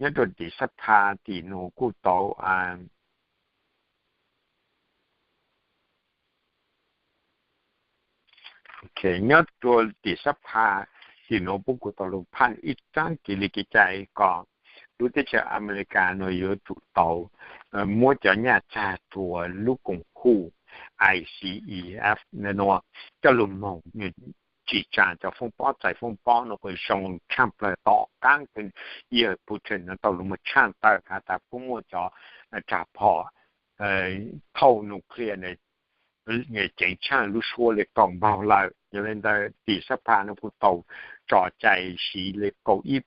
nyob rua tim sab phaj tim nuav kuj tau, nyob rua tim sab phaj tim nuav puab kuj tau lug phaj ib tsaab kev li kev cai kom lub teb chaws Amelikas nuav yuav tsum tau muab cov nyaj txag rua lub koom haum I C E F nuav coj lug moog tsim tsaa cov foob pob txais foob pob nuav kom zoo tshaaj plawg tom qaab yawg Putin nuav tau lug moog tshaaj tawm has tas puab muaj cov rag phom thaum nuclear ceev tshaaj lub suab le kaum npaug lawm. Yog le ntawd tim sab phaj nuav kuj tau tso cai siv le kaum ib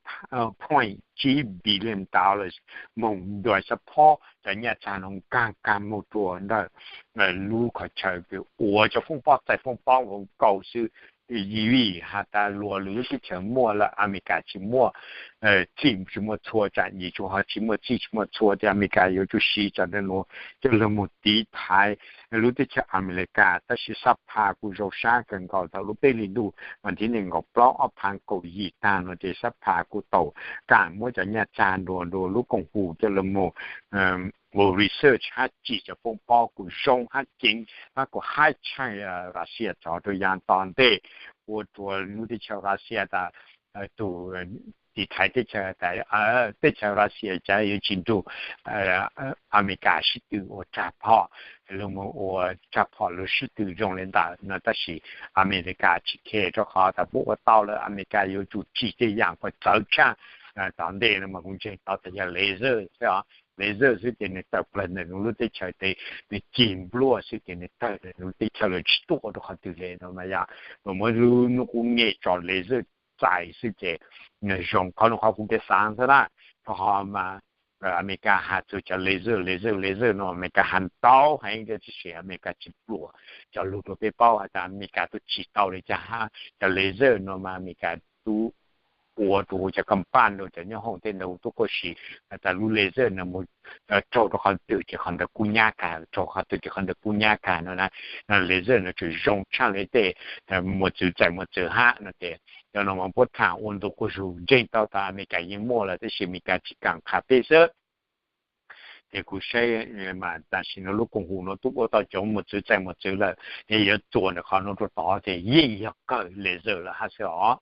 point tsib billion dollars moog ntuas sab phob cov nyaj txag nuav nkaag kag moog rua ntawm lub qhov chaw kws ua cov foob pob txais foob pob nkaus xwb. Vim has tas luag lwm lub teb chaws muaj lawm Amelikas tsis muaj, txhij tsis muaj txhua, tsam yim tsuas ho tsis muaj txhij tsis muaj txhua, ces Amelikas yuav tsum siv cov ntawd nuav coj lug moog tiv thaiv lub teb chaws Amelikas. Tab sis sab phaj kuj zoo sab kawg nkaus thaum lub peb hli ntuj vas thib nees nkaum plaub ob phav kaum yim taag nuav ces sab phaj kuj tau kaam muab cov nyaj txag nrua nrua lub koom haum coj lug moog ua research hab tsim cov foob pob kuj zoo hab ceev hab kuj haib tshaaj Russia tso rua yaam tom ntej, ua rua lub teb chaws Russia tas tug tiv thaiv teb chaws tas teb chaws Russia cas yuav tsi nrug Amelikas sib tw ua rag phom, lug moog ua rag phom lug sib tw zoo le ntawd no. Tab sis Amelikas tsis khe rua qhov tas puab ua tau lawm, Amelikas yuav tsum tsim tej yaam kom txawv tshaaj. Tom ntej no mas kuv ntseeg tau tas yog laser xwb, laser xwb ces nwg tawm plawg ntawm nuav lub teb chaws tes nwg cig npluaj xwb ces nwg tawg ntawm nuav lub teb chaws lawm tsis tuaj rua qhov twg le no mas yog, mas muab lub nub qub nyem tso laser txais xwb ces zoo. Qhov nuav qhov kuv kev xaav xwb na, rua qhov mas Amelikas has txug cov laser laser laser no Amelikas has ntau heev, tab sis Amelikas tsis pluag cov lug rua peb paub has tas Amelikas tub tsim tau le caag hab cov laser no mas Amelikas tub ua rua cov company rua cov nyoob hoom tej ntawd tuab quab si has tas lub laser no mus raug rua qhov twg ces qhov ntawd kub nyab kag, raug qhov twg ces qhov ntawd kub nyab kag no na. Laser no tseem zoo tshaaj le tej mos txwv txais mos txwv hab no ces cov no mas puab tham ua ntu quas zug ntseeg tau tas Amelikas yeej muaj lawm tab sis Amelikas tsis kaam qha peb xwb. Ces kuv saib mas tam sim no lub koom haum no tub ua tau cov mos txwv txais mos txwv lawm, ces yuav txuas ntawm qhov no rua tod ces yeej yog kawg laser lawm hab xwb os.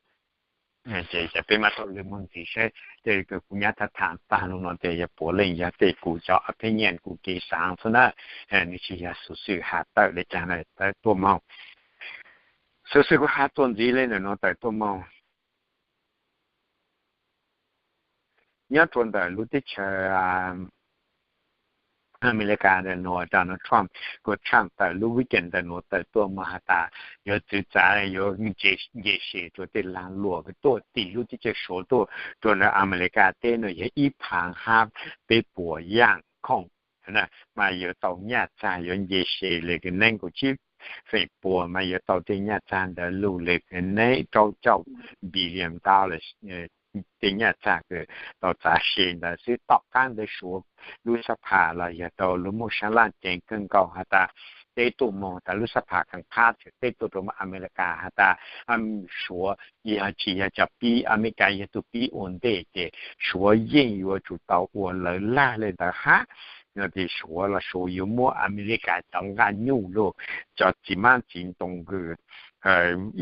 Ces peb mam tau le moog ntxiv saib tej kws kuv nyab tham tham taag lug no tes yog puav leej yog tej kuv cov opinion kuv kev xaav xwb na. Nws tsis yog xuv xwm has tawm le caag na, tawm tuaj moog. Xuv xwm kuv has txuas ntxiv le ntawm nuav tawm tuaj moog. Nyob rua ntawm lub teb chaws Amelikas ntawm nuav, Donald Trump kuj tshaaj tawm lub weekend ntawm nuav tawm tuaj moog has tas yuav txwv txav yuav nce se rua tej laag luam kws tuaj tim lub teb chaws Suav tuaj rua ntawm Amelikas teb no yog ib phaav hab peb puas yaam khoom, mas yuav tau nyaj txag yuav nce se le kws neeb kaum tsib feem pua, mas yuav tau tej nyaj txag ntawd lug le kws neeb rau caum billion dollars, tej nyaj txag kws tau txav se ntawd xwb. Tom qab ntawd Suav lub xab phas los yog tau lug muaj sab laj ceev kawg nkaus has tas teb tuaj moog tas lub xab phas kaam qhab teb tuaj rua Amelikas has tas Suav yog tsi yog cov pib, Amelikas yog tug pib ua ntej ces Suav yeej yuav tsum tau ua lawv lag le ntawd hab. No ces Suav los Suav yuav muab Amelikas cov nqaj nyuj lug, cov txiv hmab txiv ntoo kws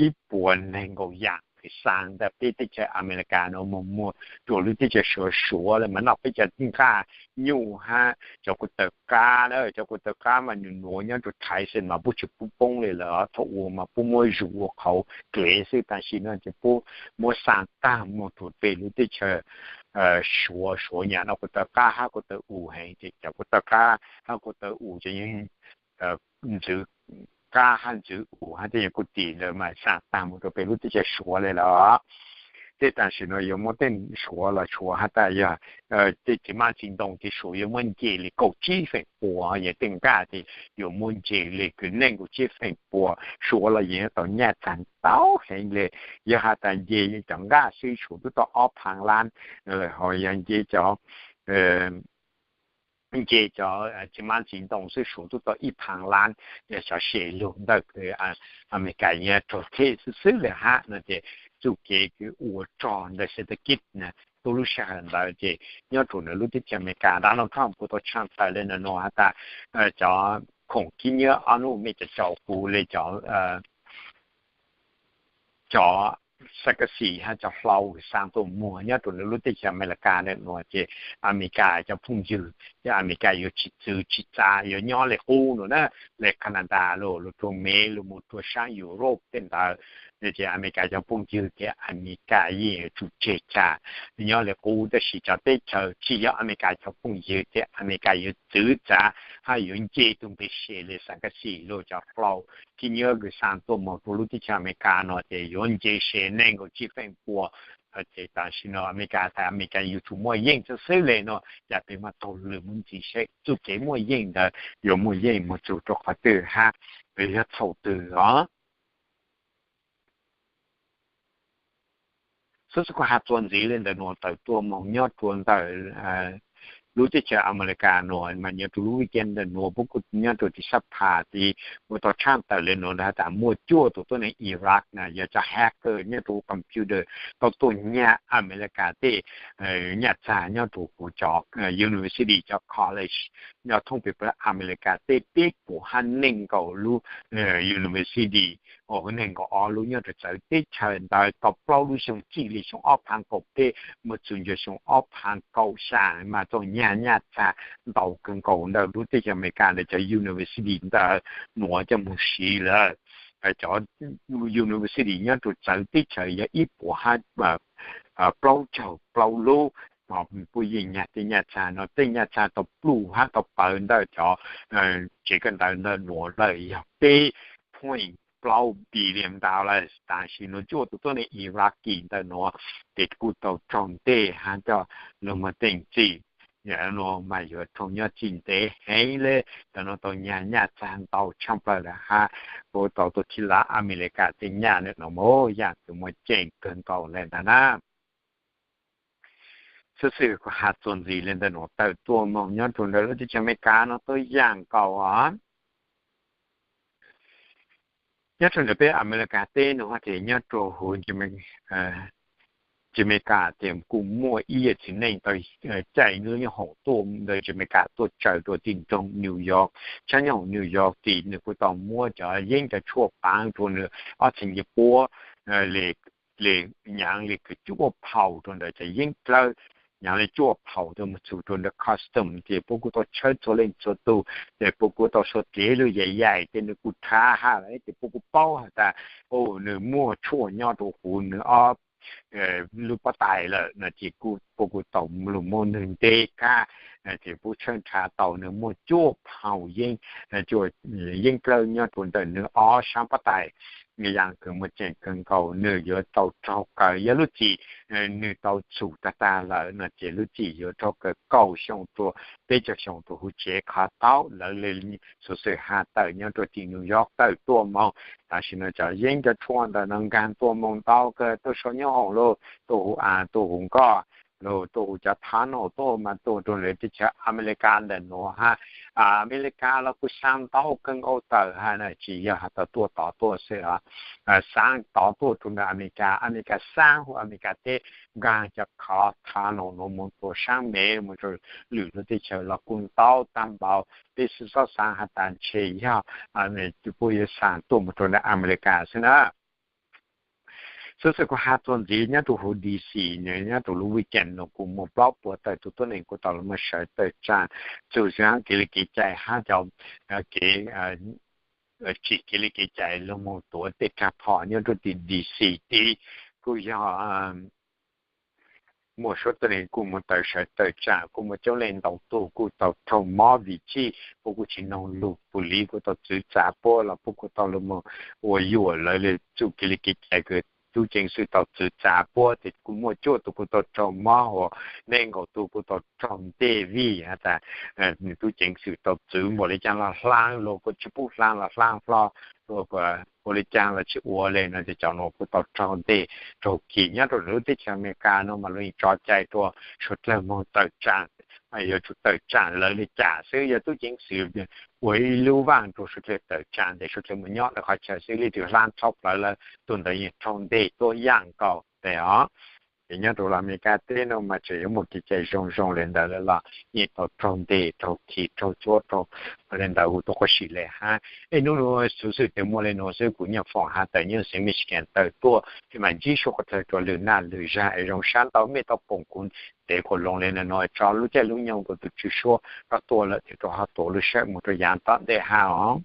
ib puas neeg nkaus yaam kws xaa ntawm peb teb chaws Amelikas no moog muag rua lub teb chaws Suav, Suav le mas noj peb cov nqaj nyuj hab cov kuv taws qab na, cov kuv taws qab mas nws nuav nyob rua Thaiv xwb mas puab tsi pub poob le lawm, thaum ub mas puab muab zuj ua qhauv dlev xwb, tam sim no ces puab muab xaa taag moog rua peg lub teb chaws Suav. Suav nyam noj kuv taws qab hab kuv taws us heev ces cov kuv taws qab hab kuv taws us ces yeej ntxwv qab hab ntxwv us hab tej yam kuj tim lawm mas xaa taag moog rua peg lub teb chaws Suav le lawm. Tej tam sim no yuav muab tej Suav los Suav has tas yog tej txiv hmab txiv ntoo ces Suav yuav muab nce le kaum tsib feem pua, yog tej nqaj ces yuav muab nce le kws neeg kaum tsib feem pua. Suav los yeej tau nyaj txag ntau heev le, yog has tas nce cov nqaj xwb Suav tub tau ob phaav lab, ho yog nce cov nce cov txiv hmab txiv ntoo xwb Suav tub tau ib phaav lab, yog xyov se lug ntawm kws Amelikas yuav raug them xwb xwb le hab no ces txuj kev kws ua rog ntawm xev teb kib tub lub sij hawm ntawd ces nyob rua ntawm lub teb chaws Amelikas Donald Trump kuj tau tshaaj tawm le nuav has tas cov khoom kib nyiab ob nub mej cov tsaus huv le cov cov xab kas xis hab cov hlau kws xaa tuaj muag nyob rua ntawm lub teb chaws Amelikas ntawm nuav ces Amelikas cov phooj ywg ces Amelikas yuav tsi txwv tsi txav yuav nyob le qub nuav na, le Canada los lug rua Mev lug moog rua saab Europe tej ntawd. Ces Amelikas cov phooj ywg ces Amelikas yeej yuav tsum tseg tsag nyob le qub, tab sis cov teb chaws tsi yog Amelikas cov phooj ywg ces Amelikas yuav txwv txav hab yuav nce tug npe se le xab kas xis los cov hlau kib nyiab kws xaa tuaj moog rua lub teb chaws Amelikas no ces yuav nce se neeg kaum tsib feem pua. Ces tam sim no Amelikas has tas Amelikas yuav tsum muaj yeej xwb xwb le nuav, ca peb muab taug lw muab ntxiv seb txuj kev muaj yeej ntawd yuav muaj yeej moog txug rua qhov twg hab yog thaum twg os. Xwb xwb kuv has txuas ntxiv le ntawm nuav tawm tuaj moog nyob rua ntawm lub teb chaws Amelikas nuav mas nyob rua lub weekend ntawm nuav puab kuj nyob rua tim sab phas tid kuj tau tshaaj tawm le nuav has tas muaj cuaj tus tuab neeg Iraq na yog cov hacker nyob rua computer tau tuaj nyag Amelikas tej nyaj txag nyob rua huv cov university cov college nyob thoob peg pawg Amelikas tej peb puas hab neeg nkaum lub university, neeg nkaum ob lub nyob rua txawv teb chaws ntawd tau plaub lub xyoo txij le xyoo ob phaav kaum peb moog txug ntua xyoo ob phaav kaum xya mas tau nyag nyaj txag ntau kawg nkaus ntawm lub teb chaws Amelikas ntawm cov university ntawd nuav coj moog siv lawm. Cov university nyob rua txawv teb chaws yog ib puas hab plaub caug plaub lub, puab yeej nyag tej nyaj txag no, tej nyaj txag tau pluj hab tau pawv ntawm cov tsev kawm ntawv ntawm nuav lawm yog peb point plaub billion dollars. Tam sim nuav cuaj tus tuab neeg Iraqi ntawm nuav ces kuj tau raug nteg hab coj lug moog teem txim. Yam nuav mas yuav raug nyob txim ntev heev le, cov nuav tau nyag nyaj txag ntau tshaaj plawg lawm hab kuj tau tuaj thib lab Amelikas tej nyaj ntawm nuav mas yaam kws muaj ceem kawg nkaus le ntawd na. Xwb xwb kuv has txuas ntxiv le ntawm nuav tawm tuaj moog nyob rua ntawm lub teb chaws Amelikas no tuab yaam nkaus os. Nyob rua ntawm peb Amelikas teb nuav ces nyob rua huv Amelikas ces kuj muaj ib yam txiv neej tau caij lub nyob hoom tuaj ntawm Amelikas tuaj tsaws rua tim nroog New York. Tshab nyob hoom New York tim nws kuj tau muab cov yeeb cov tshuaj paav rua nws ob txheem ncej puab le nyaav le kws cuaj phaum rua ntawm cov yeeb dlawb, nyaav le cuaj phaum tuaj moog txug rua ntawm custom ces puab kuj tau tshawb txhua leej txhua tug, ces puab kuj tau suav dlev lug yaim yaim ces nws kuj rhav hab lawm ces puab kuj paub has tas nws muaj tshuaj nyob rua huv nws ob lub pob tais lawm no ces puab kuj tau lug muab nws nte kag, ces puab tshawb nrhav tau nws muaj cuaj phaum yeeb, yeeb dlawb nyob rua ntawm nws ob sab pob tais. Yaj Kws muaj ceem kawg nkaus, nws yuav tau raug kaw, yog lub txim nws tau txhum tag tag lawm no ces lub txim yuav raug kaw kaum xyoo rua peb caug xyoo rua huv tsev qhov taub. Lawv le xuv xwm has tawm nyob rua tim New York tawm tuaj moog. Tam sim no cov yeeb cov tshuaj ntawm no nkaag tuaj moog ntau kawg, tuaj sau nyoob hoom lug, tuaj huv av tuaj huv nkoj lug, tuaj huv cov tunnel tuaj mas tuaj rua lawv teb chaws Amelikas ntawm nuav hab. Amelikas los kuj xaa ntau kawg nkaus tawm hab, tsis yog has tas tuaj tod tuaj xwb os. Xaa tod tuaj rua ntawm Amelikas, Amelikas xaa huv Amelikas teb, nkaag cov qhov tunnel nuav moog rua saab Mev, moog rua lwm lub teb chaws los kuj ntau taag npaum. Peb xwb xob xaa has tas ntshe yog puab yuav xaa tuaj moog rua ntawm Amelikas xwb na. Xuv xwm kuv has txuas ntxiv nyob rua huv D C, nyob rua lub weekend nuav kuj muaj plaub puas tawm tug tuab neeg kuj tau lug moog sawv tawm tsaam txug zaj kev li kev cai hab cov kev tsim kev li kev cai lug moog tuav tej rag phom nyob rua tim D C tid. Kuj yog muaj suav tuab neeg kuj moog tawm sawv tawm tsaam, kuj muaj coob leej ntau tug kuj tau raug mob vim tsi, puab kuj tsis noog lug, pum liv kuj tau txwv txav puab los puab kuj tau lug moog ua yuam lawv le txuj kev li kev cai kws tub ceev xwm tau txwv txav puab. Ces kuj muaj cuaj tug kuj tau raug mob, nees nkaum tug kuj tau raug nteg vim has tas nws tub ceev xwm tau txwv npaum le caag los hlaang, luag kuj tsis pub hlaang los hlaang hlo, luag ua le caag los tsis ua le no ces cov nuav kuj tau raug nteg raug khi. Nyob rua lub teb chaws Amelikas nuav mas luag yeej tso cai rua suav dlawg moog tawm tsaam, yuav tsum tawm tsaam lawv le caag xwb. Yog tub ceev xwm ua ib lub vaaj rua suav dlawg tawm tsaam tes suav dlawg moog nyob lawv qhov chaw xwb, leej twg hlaab txhob plawg lawv, tug ntawd yeej raug nteg tuab yaaj nkaus tes os. Ces nyob rua Amelikas teb nuav mas tseem yuav muaj kev cai zoo zoo le ntawd lawm los yeej tau raug nteg raug khi raug cuab raug le ntawd huv tuab quab sim le hab. Es nub nuav xuv xwm tes muaj le nuav xwb, kuv nyaj foom has tawm nyob xeev Michigan tawm tuaj, es mas ntsib suav qhov dlawg rua lwm naj lwm zag es zoo sab ntau mej tau pum kuv ntev quas loo le nuav, tso lub caij lub nyoog rua tug tswv suab koj tuaj lawm tes rua ho tuav lub sab moog rua yaav tom ntej hab os.